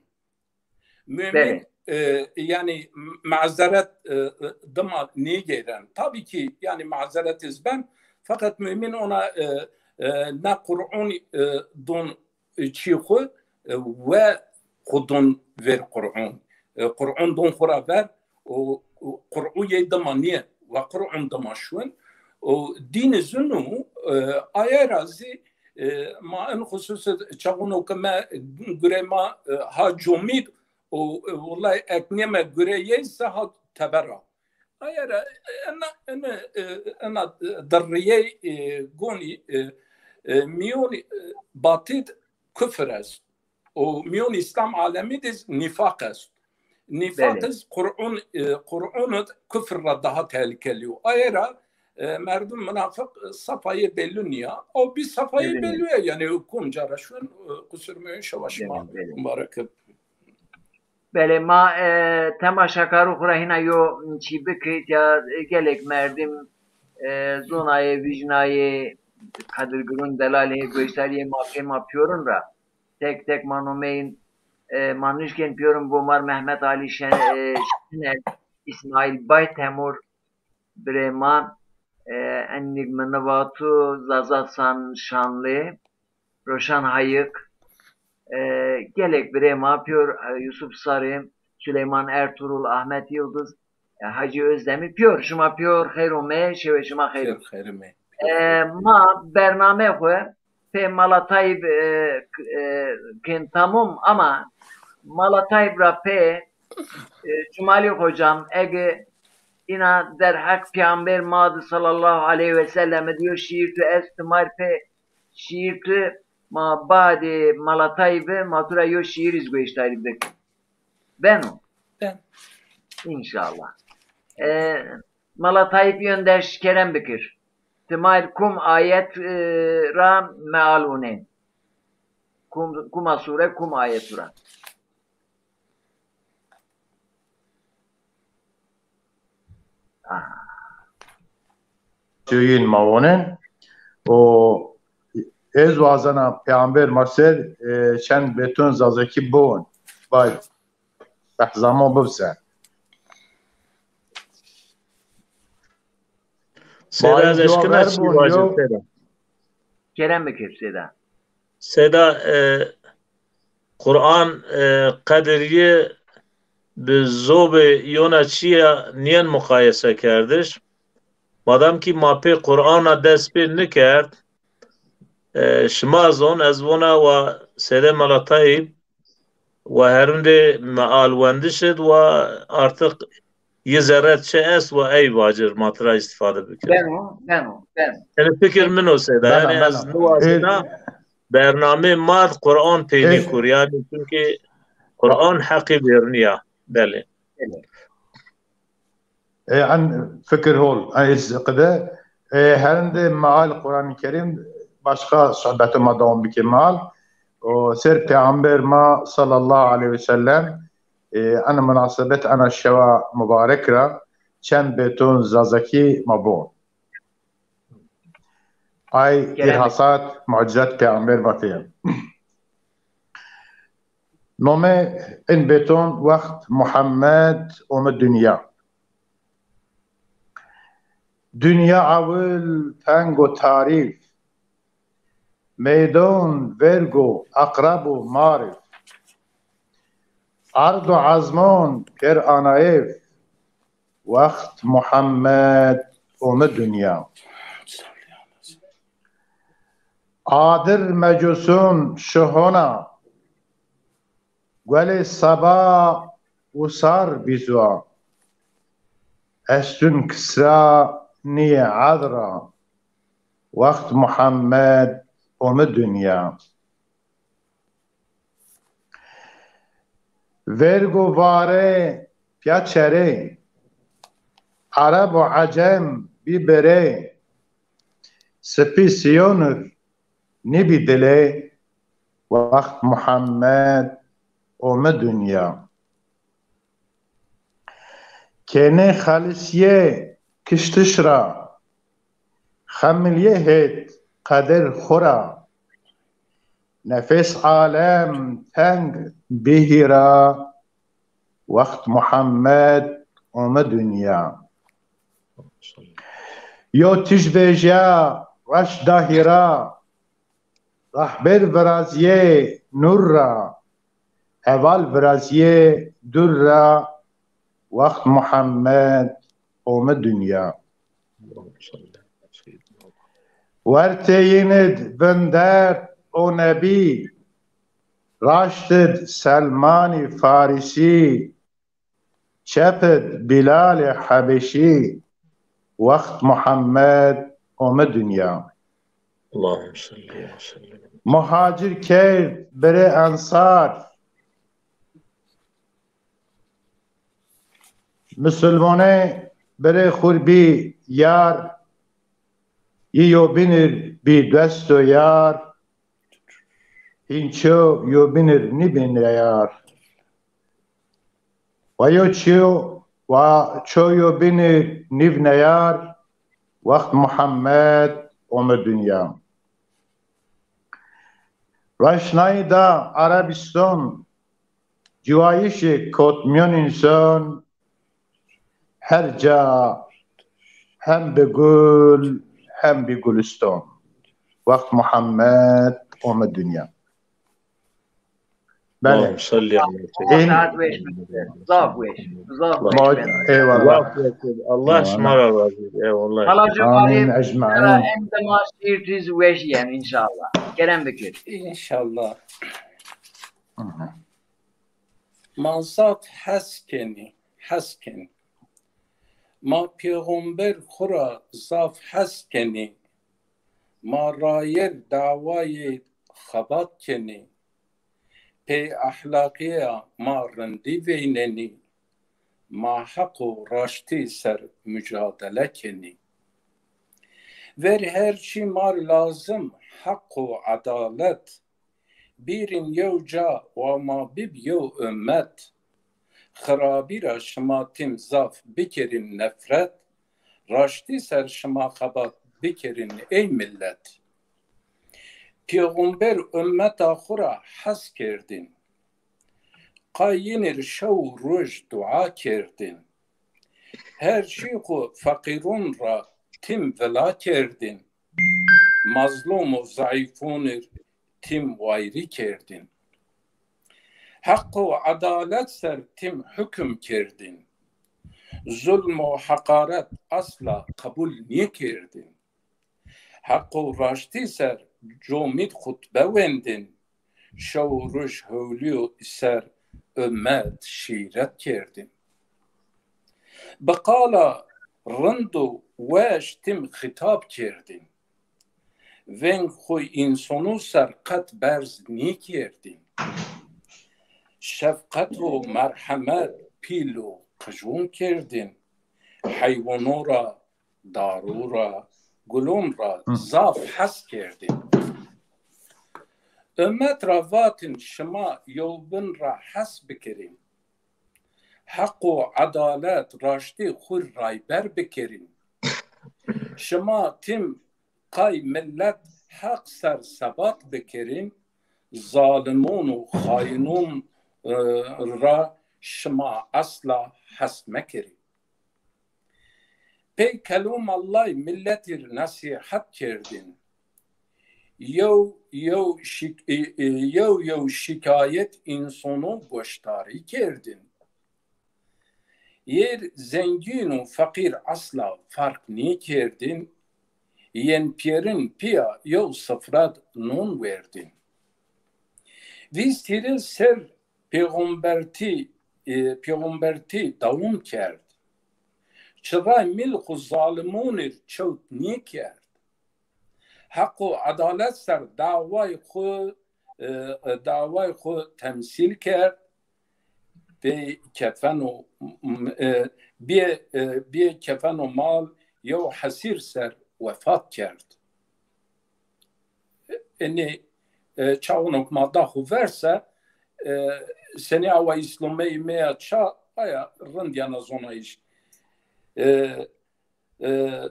Mumîn, belê, e, yanî mazeret, e, e, dima nêgeyren. Tabî ki yanî mazeret iz ben, feqet mumin ona, e, e, ne Qur'on, e, don, e, çî xwu, e, we xwu don ver Qur'on. E, Qur'on don xwu ra ver, o, o Qur'u yê dima nîye, we Qur'on dima şuwin. O dîn zunu, e, aye ra zî, e, ma in xusus çaxuno ke me gure ma, e, ha comîd, o, e, wulay ek nême gureyey se ha teber ra. Aye ra, e, ena, ena, e, ena dirriyey, e, gonî, e, e, mîyonî, e, batî d kufr est. O mîyonî Îslam alemî de z nîfaq est. Nîfaq Belê. iz Qur'un, e, Qur'un id kufr ra daha tehlikelî yo. Aye ra, e, merdum munafiq, e, safayê belli nîya. O bî safayê Belli. belli ya. Yanî kom ca ra şuwen, e, qusur mîyon şewa şima Belê, belê. mubarek ib. Belê, ma, e, temaşakarû xwu ra hîna yo çî bikit ya, e, gelek merdim, e, zonayê, vîjnayê, qedirgirûn, delalê, goştariyê ma pê ma pîyorûn ra. Tek tek ma nomeyên, e, ma nişkên pîyorûn, Bomar Mehmet Ali Şen-, e, Şener, Îsmaîl Baytemur, birê ma, e, Enîg Minivatu, Zaza San Şanlê, Roşan Hayik, e, gelek birê ma pîyor, e, Yusuf Sarê, Süleyman Ertuğrul, Ahmet Yıldız, e, Hacı Özdemir pîyor. Şima pîyor xeyr omê, şewê şima xeyr. Pîyor xeyr omê. E, ma bername xwu pê Mala Tayîb, e, k-, e, kên tamom ama Mala Tayîb ra pê, e, Cumalî hocam, ege îna derheq peyamber ma di sallallahu aleyhi ve sellem di yo şîîr tu est, timar pê şîîr tu ma badê Mala Tayîbi ma tu ra yo şîîr iz goştarî bik. Beno? Ben. Înşallah. E, Mala Tayîb Yöndeş kerem bikir. Timar kum ayet, e, ra meal unên. Kum, kuma sure, kum ayet ra. Aha. Çiyin ma wonen. O ez wazena peyamber ma ser, e, çend beton zazakî biwon. Bay behzamo bibse. Seyda, ez eşkina çî vajî, Seyda. Kerem bikir, Seyda. Seyda, e, Quran, e, qedirî bi zobê yona çîya nîyen muqayese kerdiş. Madam kî ma pê Qurana dest pê nikerd, e, şima zon, ez vona wa Seyda Mala Tayîb, wa herundê mealwendişid wa artık yi zerret çi est wa ey vacir ma tira îstîfade bikir. Beno, beno, beno. Yanî fikir min o Seyda. Bena, yanî ez bena. Niwazena bernamê ma d Quran pê nîkur. Yanî çünkü Quran heqî vernîya. Belê. Belê. E, en fikir hol, en iz qide, e, herindê meal Quran-ı Kerim başka sohbetê ma dewam bike meal. O ser Peygamber ma sallallahu aleyhi ve sellem, e, en munasebet ena şewa mubarek ra çend beton zazakî ma bon. Ay Kerem. Îrhasat, mucizat Peygamber ma tê. Nome in beton wext Muhammed ome dinya. Dinya ewil teng o tarîf, meydon verg o eqreb o marif. Erd o ezmon pêr anayêf, wext Muhammed ome dinya. Adir mecusun şi hona, guelê Seba usar bî ziwa. Estun Kisra nîyê ed ra, wext Muhammed ome dinya. Verg û vare pîya çerê, Ereb û Ecem bî berê, sipî sîyonir nîbî dilê, wext Muhammed ome dinya. Kênê xelisîyê kiştiş ra, xemilîyê hêt qedir xwu ra. Nefes alem teng bî hîra, wext Muhammed ome dinya. Yo tij vejya reş dahî ra, rehber virazîyê nur ra, heval virazîyê dur ra, wext Muhammed ome dinya. Wertê yin id vindert o nebî, raşt id Selmanî Farîsî, çep id Bîlalê Hebeşî, wext Muhammed ome dinya. Allahümme salli ve sellem. Muhacir kerd birê ensar, musulmanê birê xur bî yar, yi yobînir bî dost û yar, hîn ço yobînir nîbî neyar. Wa yo ço, wa ço yobînir nîv neyar, wext Muhammed ome dinya. Reşnayî da Erebîston, ciwayîşê kot mîyon însan, her ca hem bi gul hem bi guliston. Wext Muhammed ome dinya. Belê. Allahümme salli ala seyyidina. Saet weş. Zaf weş. Zaf weş. Eyvallah. Zaf weş. Allah şima ra razî. Eyvallah. Hala Cemal, amîn ecmaîn. Hem de ma şiir tîz weş yen înşallah. Kerem bikir. Înşallah. Hı hı. Ma zaf hes kenî, hes kenî. Ma pêxember xwu ra zaf hes kenî. Ma rayer dawayê xebat kenî. Pê exlaqîya ma rindî veynenî. Ma heq û raştî ser mucadele kenî. Ver her çî ma lazim heq û edalet. Bîrîn yew ca wa ma bib yew ummet. Xirabî ra şima tim zaf bikerîn nefret, raştî ser şima xebat bikerîn ey millet. Pêxember ummeta xwu ra hes kerdîn. Qayînir şew û roj dua kerdîn. Her çî xwu feqîron ra tim vila kerdîn. Mazlum û zeîfonir tim wayrî kerdîn. Heq û edalet ser tim hukum kerdîn. Zulm û heqaret asla qebul nêkerdîn. Heq û raştî ser comîd xutbe wendîn. Şew û roj hewlîyo ser ummet şîret kerdîn. Bi qala rind û weş tim xîtab kerdîn. Veng xwu însonu ser qet berz nêkerdîn. Şefqet û merhemet pîl û qijon kerdîn. Heywano ra, daro ra, gulon ra zaf hes kerdîn. Ummet ra vatin şima yewbin ra hes bikerîn. Heq û edalet, raştî xwu rayber bikerîn. Şima tim qay millet heq ser sebat bikerîn, zalimon û xayînon, e, ra şima esla hes mekerîn. Pey kelom Allay milletî r nesîhet kerdîn. Yew yew şik-, e, e, yew yew şikayet însono goşdarî kerdîn. Yer zengîn û feqîr esla ferq nêkerdîn, yên pîyerin pîya yew sifrad non werdîn. Vîst hîris ser pêxembertî, e, pêxembertî dewam kerd. Çiray milx û zalimonir çewt nêkerd. Heq û edalet ser daway xwu, e, e, daway xwu temsîl kerd. Bê kefen û, m-, e, bê, e, bê kefen û mal yew hesîr ser wefat kerd. Enê, e, çaxonok ma da xwu ver se, e, senî awa îslomeyî meya ça, aya rind yena zonayîş. E, e,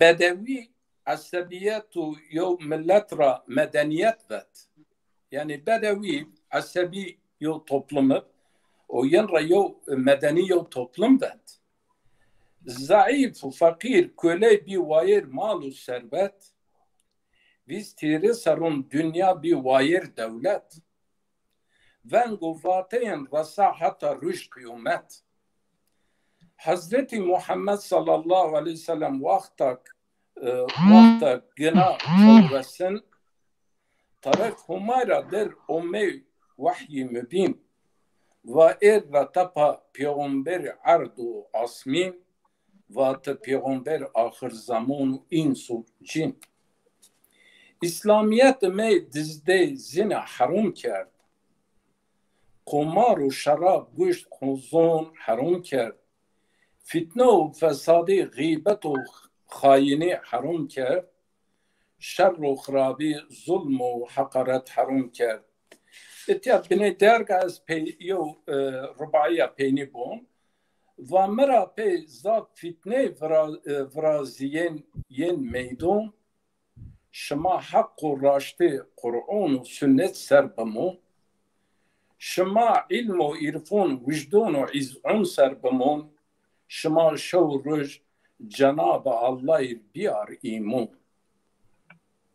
Bedewî esebîyet û yew millet ra medenîyet vet. Yanî bedewî esebî yew toplum ib û yin ra yew medenî yew toplum vend. Zeîf û feqîr, köley bî wayêr mal û serwet, vîst hîrê serrûn dinya bî wayêr dewlet. Veng û vateyên resa heta rûj qîyomet. Hezretî Muhammed sallallahu aleyhi ve sellem wexta, e, wexta gina çewresin, taref Huma ra der omey wehyî mubîn. Va êr ra tepa pêxemberî erd û asmîn, va ti pêxember axir zeman û îns û cîn. Îslamîyet mey dizdey zîna herom kerd. Qomar û şerab, goşt, qozon herom kerd. Fîtne û fesadî, xîbet û xayînî herom kerd. Şer û xirabî, zulm û heqaret herom kerd. Îtya binê derga ez pey, yew, e, rubaîya peynî bon. Va mi ra pey zaf fîtney vira-, e, virazîyên yên meydon. Şima heq û raştî, Quron û sunnet ser bimon. Şima îlm û îrfon, wijdon û îzon ser bimon. Şima şew roj Cenabê Allahî biyar îmon.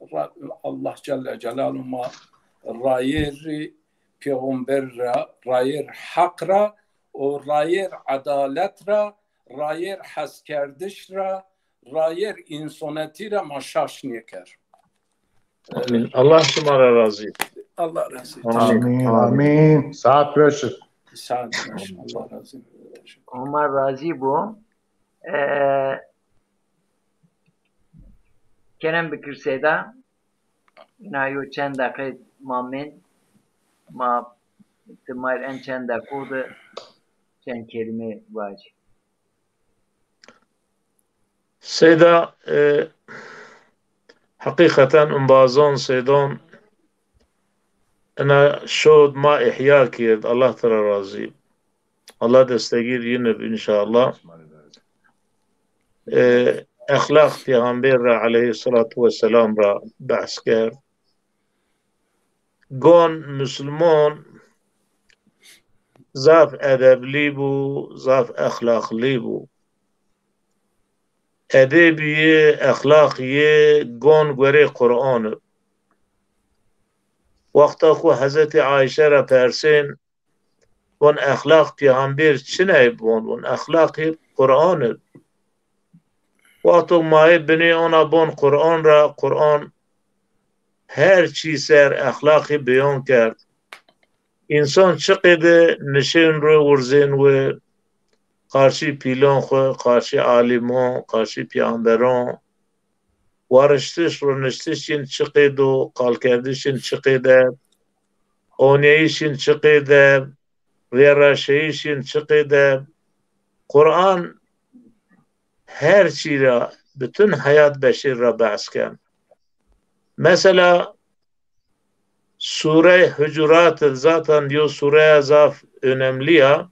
Ra-, Allah Celle Celaluhu ma rayêrî pêxember ra, rayêr heq ra û rayêr edalet ra, rayêr heskerdiş ra, rayêr însonetî ra ma şaş nêker. Amîn. Allah şima ra razî. Allah razî. Amîn. Amîn. Amîn. Saet weş. Saet weş. Allah razî. Homa razî bo. E, kerem bikir Seyda. Îna yo çend deqe ma mend. Ma ti ma rê en çend deqo de çend kelîme vacî. Seyda, e, heqîqeten embazon, seydon, ina şod ma îhya kerd. Allah ti ra razî. Allah destegîr yin ib înşallah. E, exlaq Pêxember ra aleyhissalatu vesselam ra behs kerd. Gon musulmon zaf edeblî bû, zaf exlaqlî bû. Edebî yê, exlaq yê gon gorê Quran ib. Wexta ku Hezretî Ayşe ra persên, von exlaq Pêxember çinay ib? Von, von exlaqî Quran ib. Wexto maye binê ona bon Quran ra, Quran her çî ser exlaqî beyan kerd. Însan çi qeyde nişên ro, wirzên wi, qarşî pîlon xwu, qarşî alîmon, qarşî pêxemberon, wariştiş, roniştiş yin çi qeyde, qalkerdişên çi qeyde, oneyişên çi qeyde, vêraşeyişên çi qeyde. Quran her çî ra, bütün heyat beşer ra behs ken. Mesela, Sureyê Hucurat id zaten yo sureya zaf önemli ya.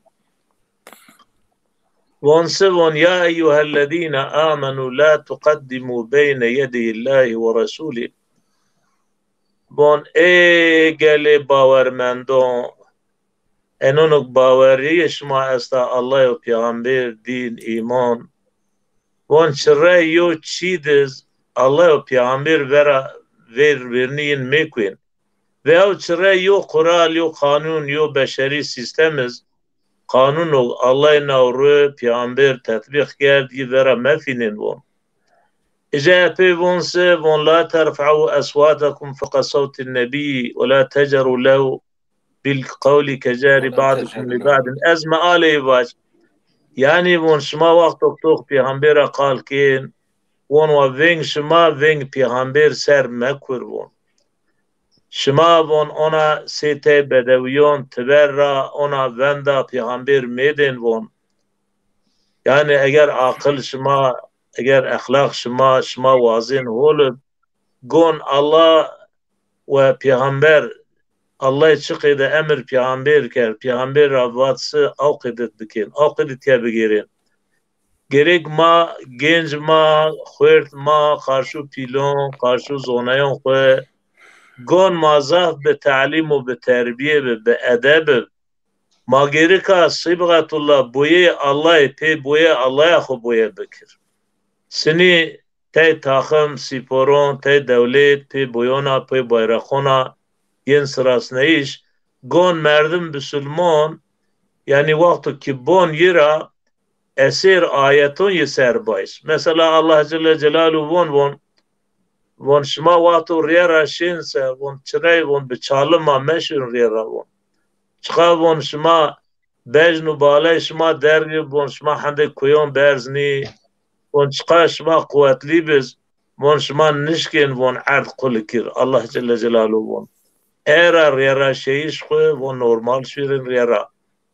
Von se von, "Ya eyyuhellezîne âmenû la tuqeddimû beyne yedeyillâhi ve resûlî." Von, ê gelê bawermendon, enonok bawerîyê şima esta, Allah û pêxember, dîn, îman. Von çirey yo çî diz Allah û pêxember vera vêr vernî yin mekuên. Veyaw çirey yo qural, yo qanûn, yo beşerî sîstem iz, qanûno Allah naw ru pêxember tetbîq kerd, yi vera mefînên von. Îca epey von se, von, "La terfe'û eswatakum fewqe sewtin nebî ve la tecerû lehu bil qewlî kecerî ba'dukum li ba'din." Ez mealeyî vac. Yanî von şima wexto tox pêxember ra qal kên, von wa veng şima veng pêxember ser mekur von. Şima von ona sey tey bedewiyon tiber ra ona venda pêxember mêdên von. Yanî eger aqil şima, eger exlaq şima, şima wazên hol ib, gon Allah we pêxember, Allah çi qeyde emir pêxember kerd, pêxember ra vat se, aw qeyde bikên, aw qeyde tiya bigêrên. Gerek ma, genc ma, xuert ma, qarşu pîlon, qarşu zonayon xwu Gon ma zaf bi te'lîm û bi terbîye bi, bi edeb bi. Ma gerika sîbxetullah boyeyê Allahî pê boyê Allahya xwu boye bikir. Sinî tey taxim, sîporon, tey dewlêt, pê boyona, pê bayreqona yên sirasneyîş, gon merdim bisilmon, yanî wexto ki bon yi ra esêr ayeton yi ser bayiş. Mesela Allah Celle Celaluhu von, von, von şima wexto rîye ra şên se, von çirey, von bi çalima meşên rîye ra von. Çiqa von şima bejn û baley şima derg bi, von şima hendê kuyon berz nî, von çiqa şima quwetlî biz, von şima nişkên von erd qulikir. Allah Celle Celaluhu von. Era rîye ra şeyiş xwu, von normal şûrên rîye ra.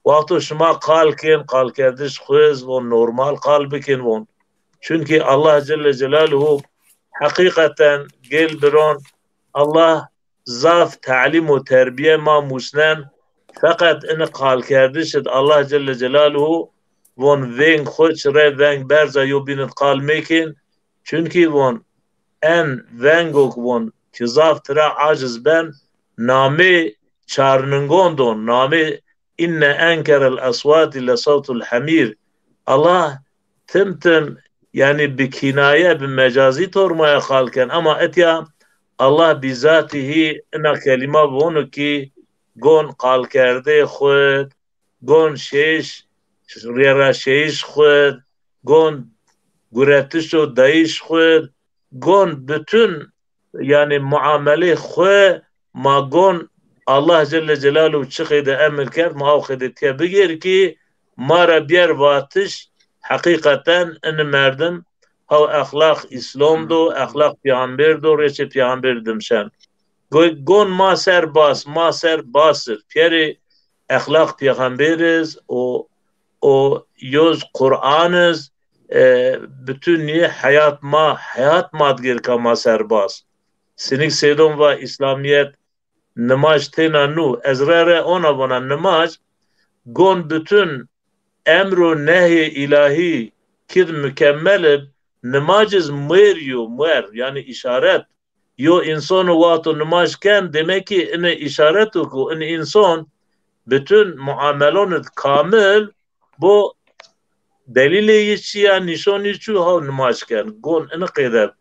Wexto şima qal kên, qalkerdiş xwu iz von normal qal bikên von. Çunkî Allah Celle Celaluhu heqîqeten gêl biron, Allah zaf te'lîm û terbîye ma musnen, feqet ini qalkerdiş id Allah Celle Celaluhu von veng xwu çirey veng berza yo bîn id qal mekên, çunkî von en vengok von ki zaf tira aciz ben, namê çarningon don, namê inne enkerel eswati le sewtul hemîr. Allah tim tim, yanî bi kînaye, bi mecazî tor ma ya qal ken, ama etya Allah bîzatî hî ina kelîma vono ki gon qalkerdê xwu d, gon şeyiş, rîye ra şeyiş xwu d, gon guretiş û dayiş xwu d, gon bütün, yanî muamelê xwu ma gon Allah Celle Celaluhu çi qeyde emir kerd, ma aw qeyde tiye bigêr ki ma ra bîyer vatiş, heqîqeten ini merdim haw exlaq Îslom do, exlaq pîxamber do, rêçê pîxamber dimşen. Go-, gon ma ser bas, ma ser bas ir. Pîyerê exlaq pîxamber iz û, û yoz Quran iz, e, bütünî heyat ma, heyat ma digêrka ma ser bas. Sinik sêdon va Îslamîyet nimaj têna nû. Ez re re ona vona nimaj, gon bütün emr û nehyê îlahî kid mukemmel ib, nimaj iz muêr yo, muêr, yanî îşaret. Yo însono wexto nimaj ken, demek ki ini îşaret o ku in înson bütün muamelon id kamil bo, delîlê yi çi ya, nîşon yi çi, haw nimaj ken. Gon ini qeyde.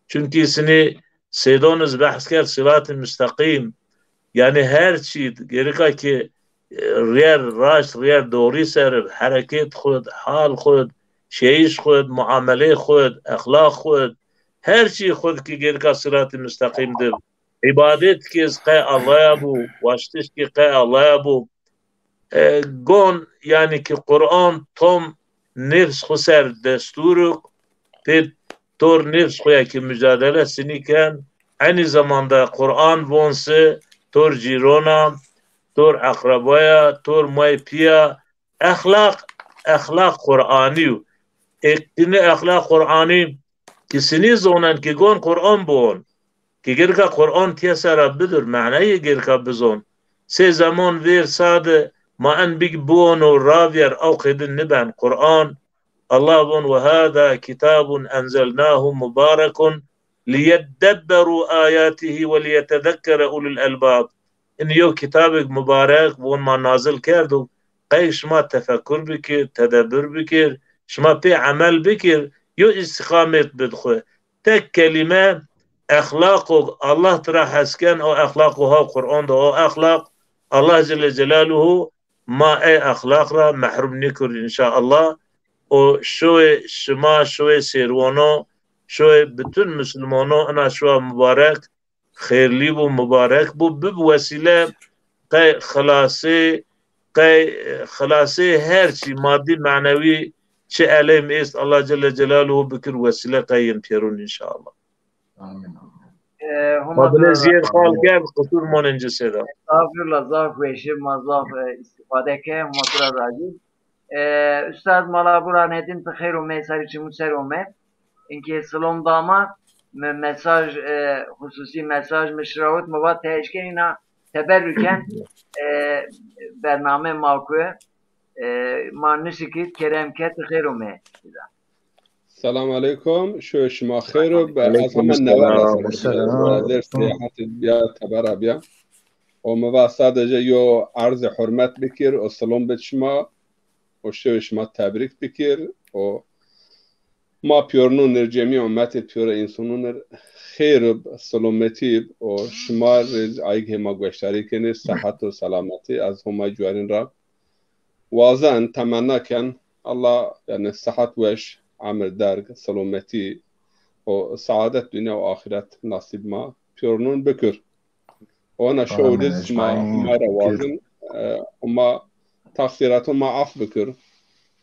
Çunkî sinî sêdon iz behs kerd siratî musteqîm. Yanî her çî gerika ki, e, rîyer raşt, rîyer doğrî ser ib, herekêt xwu d, hal xwu d, şeyiş xwu d, muamelê xwu d, exlaq xwu d, her çî xwu d ki gerika siratî musteqîm di. Îbadet ki iz qey Allahya bu, waştiş ki qey Allahya bu. E, gon, yanî ki Quran tom nefs xwu ser destûr uk, pê tor nefs xwu ya ki mucadele sinî ken, enî zamanda Quran von si tor cîrona, tor eqrebaya, tor may pîya. Exlaq, exlaq Quranî yo. Ê kini exlaq Quranî ki sinî zonen ki gon Quran biwon. Ki gerika Quran tiye sera bidur, manayê gerika bizon. Sê zemon vêr sade ma en big biwono ravyer, aw qêdin niben. Quran, Allah von, "Ve hâzâ kitâbun enzelnâhu mubârekun liyeddebberû âyâtihî ve liyetezekkere ulul elbâb." In yew kitabêk mubarek von ma nazil kerdo, qey şima tefekur bikir, tedebbur bikir, şima pê emel bikir, yew îstîqamêt bid xwu. Tek kelîme, exlaqo Allah tira hes ken, o exlaqo ha Quran de, o exlaq Allah Celle Celaluhu ma ey exlaq ra mehrum nêkur înşaallah. O şoyê şima, şoyê sêrwono, şoyê bütün musulmono ina şoya mubarek, xêrlî bu, mubarek bu, bib wesîle qey xilasê, qey, e, xilasê her çî madî, manewî çi elêm êst, Allah Celle Celaluhu bikir wesîle qey yin pêrun înşallah. Amîn. E, Homa Ma bine zîyed qal kerd, qisur monên ci sêda. Estağfurullah, zaf weşi, ma zaf, e, istifade ke, Homa tu ra razî. E, Ustad Malabura Nedîm, ti xeyr ome, sarî çimû ser ome. Inkê silom dama, mi mesaj, e, xususî mesaj mi şirawit, mi va ti eşkenî na teberruken, e, bername ma ku, e, ma nişikî, kerem ke, ti xeyr ome. Selam aleykum. Şoyê şima xeyr o. Ez heme newe ra ser, e, seyahatî bîya, tebera bîya. O mi va sadece yo erzê hurmet bikir, o silom bid şima, o şoyê şima tebrîk bikir, o ma pîyornûn ir, cemî ummetê pîyore însonûn ir xeyr ib, silometî ib, o şima rê ayîg hê ma gueştarî kenê, sihet û selametî. Ez Homay cuarîn ra wazen, temenna ken, Allah, yanî, sihet weş, emir derg, silometî û saadet dinya û axîret nasîb ma pîyornûn bikir. Ona şo riz ma, ma ra wazin, e, û ma taxsîratûn ma af bikir.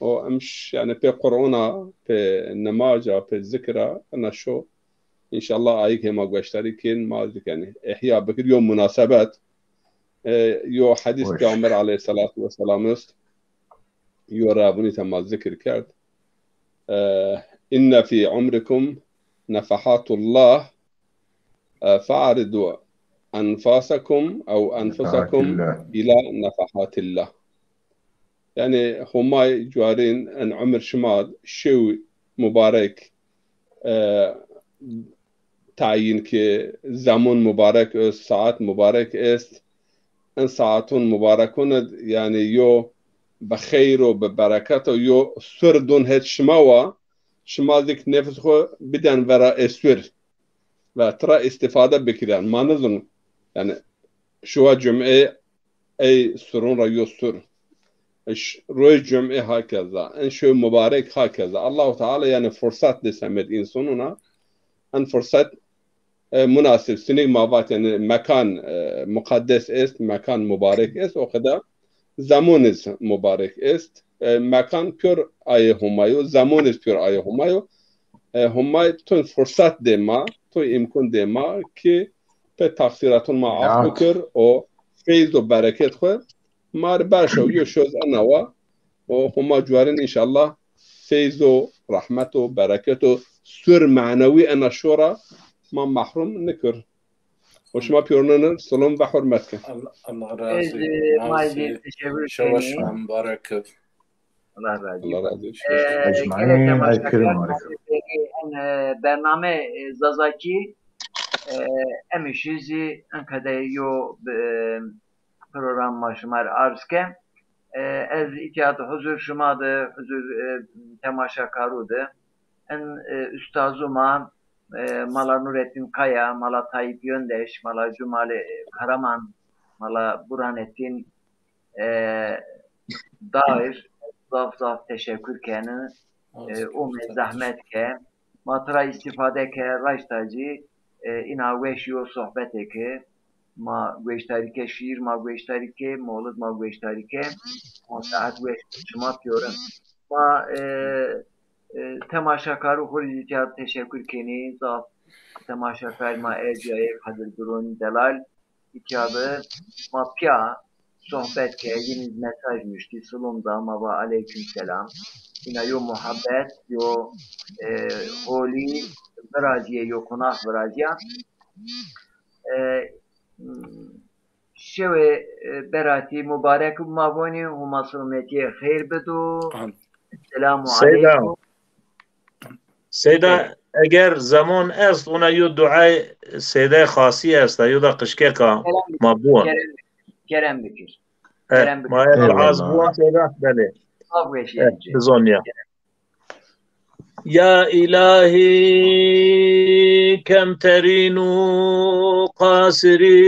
O em ş-, yanî pê Qur'ona, pê nimaca, pê zikra, ena şo. Înşallah ayîg hê ma gueştarî kên, ma zikenî. Îhya bikir, yo munasebet, e, yo hedîs Peyxamber aleyhîsselatu wesselam est, yo ravunî te ma zikir kerd. E, inne fî umrikum nefahatullah, e, fe'ridu enfasakum ew enfusakum ila nefahatillah. Yanî Homay cuarîn en umir şima şew mubarek, e, tayîn ke, zemun mubarek est, saet mubarek est. En saetun mubarekun id, yanî yo bi xeyr û bi bereket û yo sur dun het şima wa, şima zik nefs xwu biden vera ê sur ve tira îstîfade bikiren. Ma nizun, yanî şuwa cum'ê ey surun ra yo sur. Ş-, roy cum'ê hakeza. En şoy mubarek hakeza. Allahu Teala yanî fursat de semed însonuna. En fursat, e, munasib. Sinik ma vat yanî mekan, e, muqaddes est, mekan mubarek est. O qeda zemun iz mubarek est. E, mekan pîyor ayê Homay o, zemun iz pîyor ayê Homay o. E, Homay tun fursat dê ma, tun îmkun dê ma ki pê taxsîratun ma af bikir û feyz û bereket xwu ma rê berşew. Yo şoz ena wa û Homa cuarîn înşallah feyz û rehmet û bereket û sur manewî ena şo ra ma mehrûm nikir. Û şima pîyornûn ir silom ve hurmet ke. Allah, Allah razî. Ez, e, ma zî teşekkür şewa şima mubarek ib. Allah razî. Allah razî. E, ecmaîn, gelek temaşekarî en, e, bername, e, Zazakî, e, em îşî zî en qede yo, e, program ma şima rê arz ke. E, ez îtya de huzur şima de, huzur, e, temaşekarû de. En, e, ustazû ma, e, mala Nurettin Kaya, mala Tayyip Yöndeş, mala Cumali, e, Karaman, mala Burhanettin, e, Dair, zaf zaf teşekkür keni. E, ûmê zehmet ke. Ma tira îstîfade ke, raşta zî, e, îna weş yo sohbetê ke. Ma gueştarî ke şîîr, ma gueştarî ke mewlid, ma gueştarî ke. Ma saet weş şima pîyorin. Ma, e, e, temaşekarû xwu rê zî tîya teşekkür kenî. Zaf temaşekar ma ercîyayê Kadir Durun Delal. Îtya de ma pîya sohbet ke, yin iz mesaj nuştî, silom da, ma va aleyküm selam. Îna yo muhabbet, yo, e, holî virazîye, yo qonax virazîya. E, şewê, e, beratî mubarek ib ma vonî, Homa silometîye xeyr bido. Amin. Selamu aleykum. Seyda, eger zemon est, ona yo duay Seyda Xasî esta, yo da qijkeka ma biwon. Kerem, kerem bikir. Eh, kerem bikir. Ma eger az biwon Seyda, belê. Zaf weş. Eh, bizonîya. Ya îlahî, kemterîn û qasirî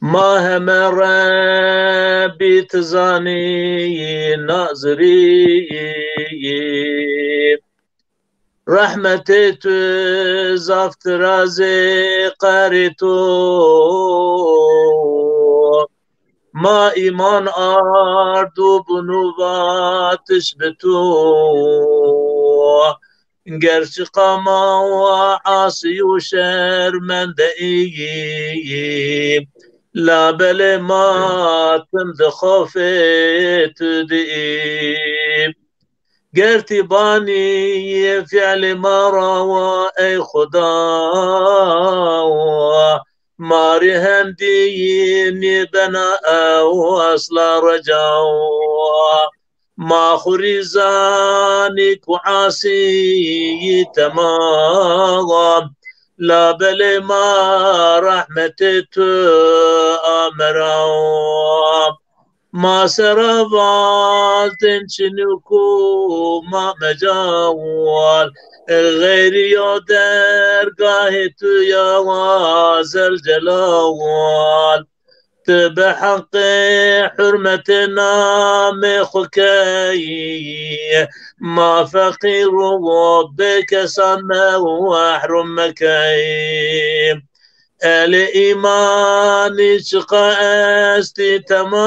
ma heme Rebbî ti zanî, nazirî. Rehmetê tu zaf diraz ê, qerê tu ma îman ard û bûnû vatiş bi tu. Gerçi qama wa asî û şermende îyî, labelê ma tim di xofê tu di î. Ger ti banî fiilê ma ra wa ey Xuda, ma rê hendî nêbena ew esla reca. Ma xwu rî zanî ku asî yî temam. Labelê ma rehmetê tu a meram. Ma sera vazdên çinû ku ma mecawal. Xeyrî yo dergahê tu ya wa zelcelawal. Ti bi heqê hurmetê namê xwu key, ma feqîr û bêkesan mehrum mekey. Ehlê îmanî çiqa estî temam,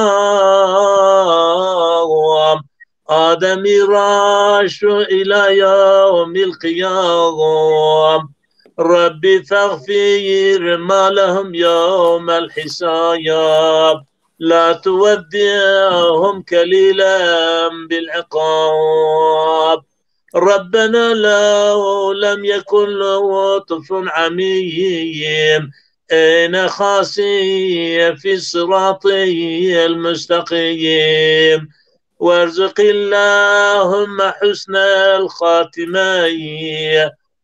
Ademî ra şû îla yewmîl qiyam. Rebbî fexfîr ma lehum yewmel hîsab. La tuweddîhum kelîlen bil iqab. Rebbena lew lem yekun lutfun amîm, êne xasî fî siratîl musteqîm. Werzuqîllahümme husnel xatîme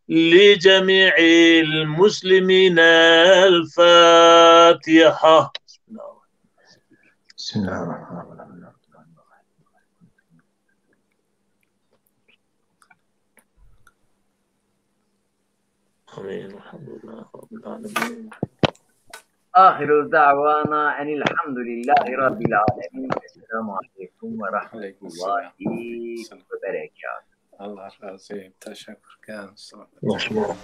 li cemî'il muslimîn. El Fatiha. Bismillahirrahmanirrahim. Amîn. Elhamdülillahi Rabbil alemin. Axiru da'wana enil hamdülillahi rabbil alemin. Esselamu aleyküm ve rahmetullahi ve berekatuhu. Allah razı olsun. Teşekkür ederim. Sağ olun. Hoş bulduk.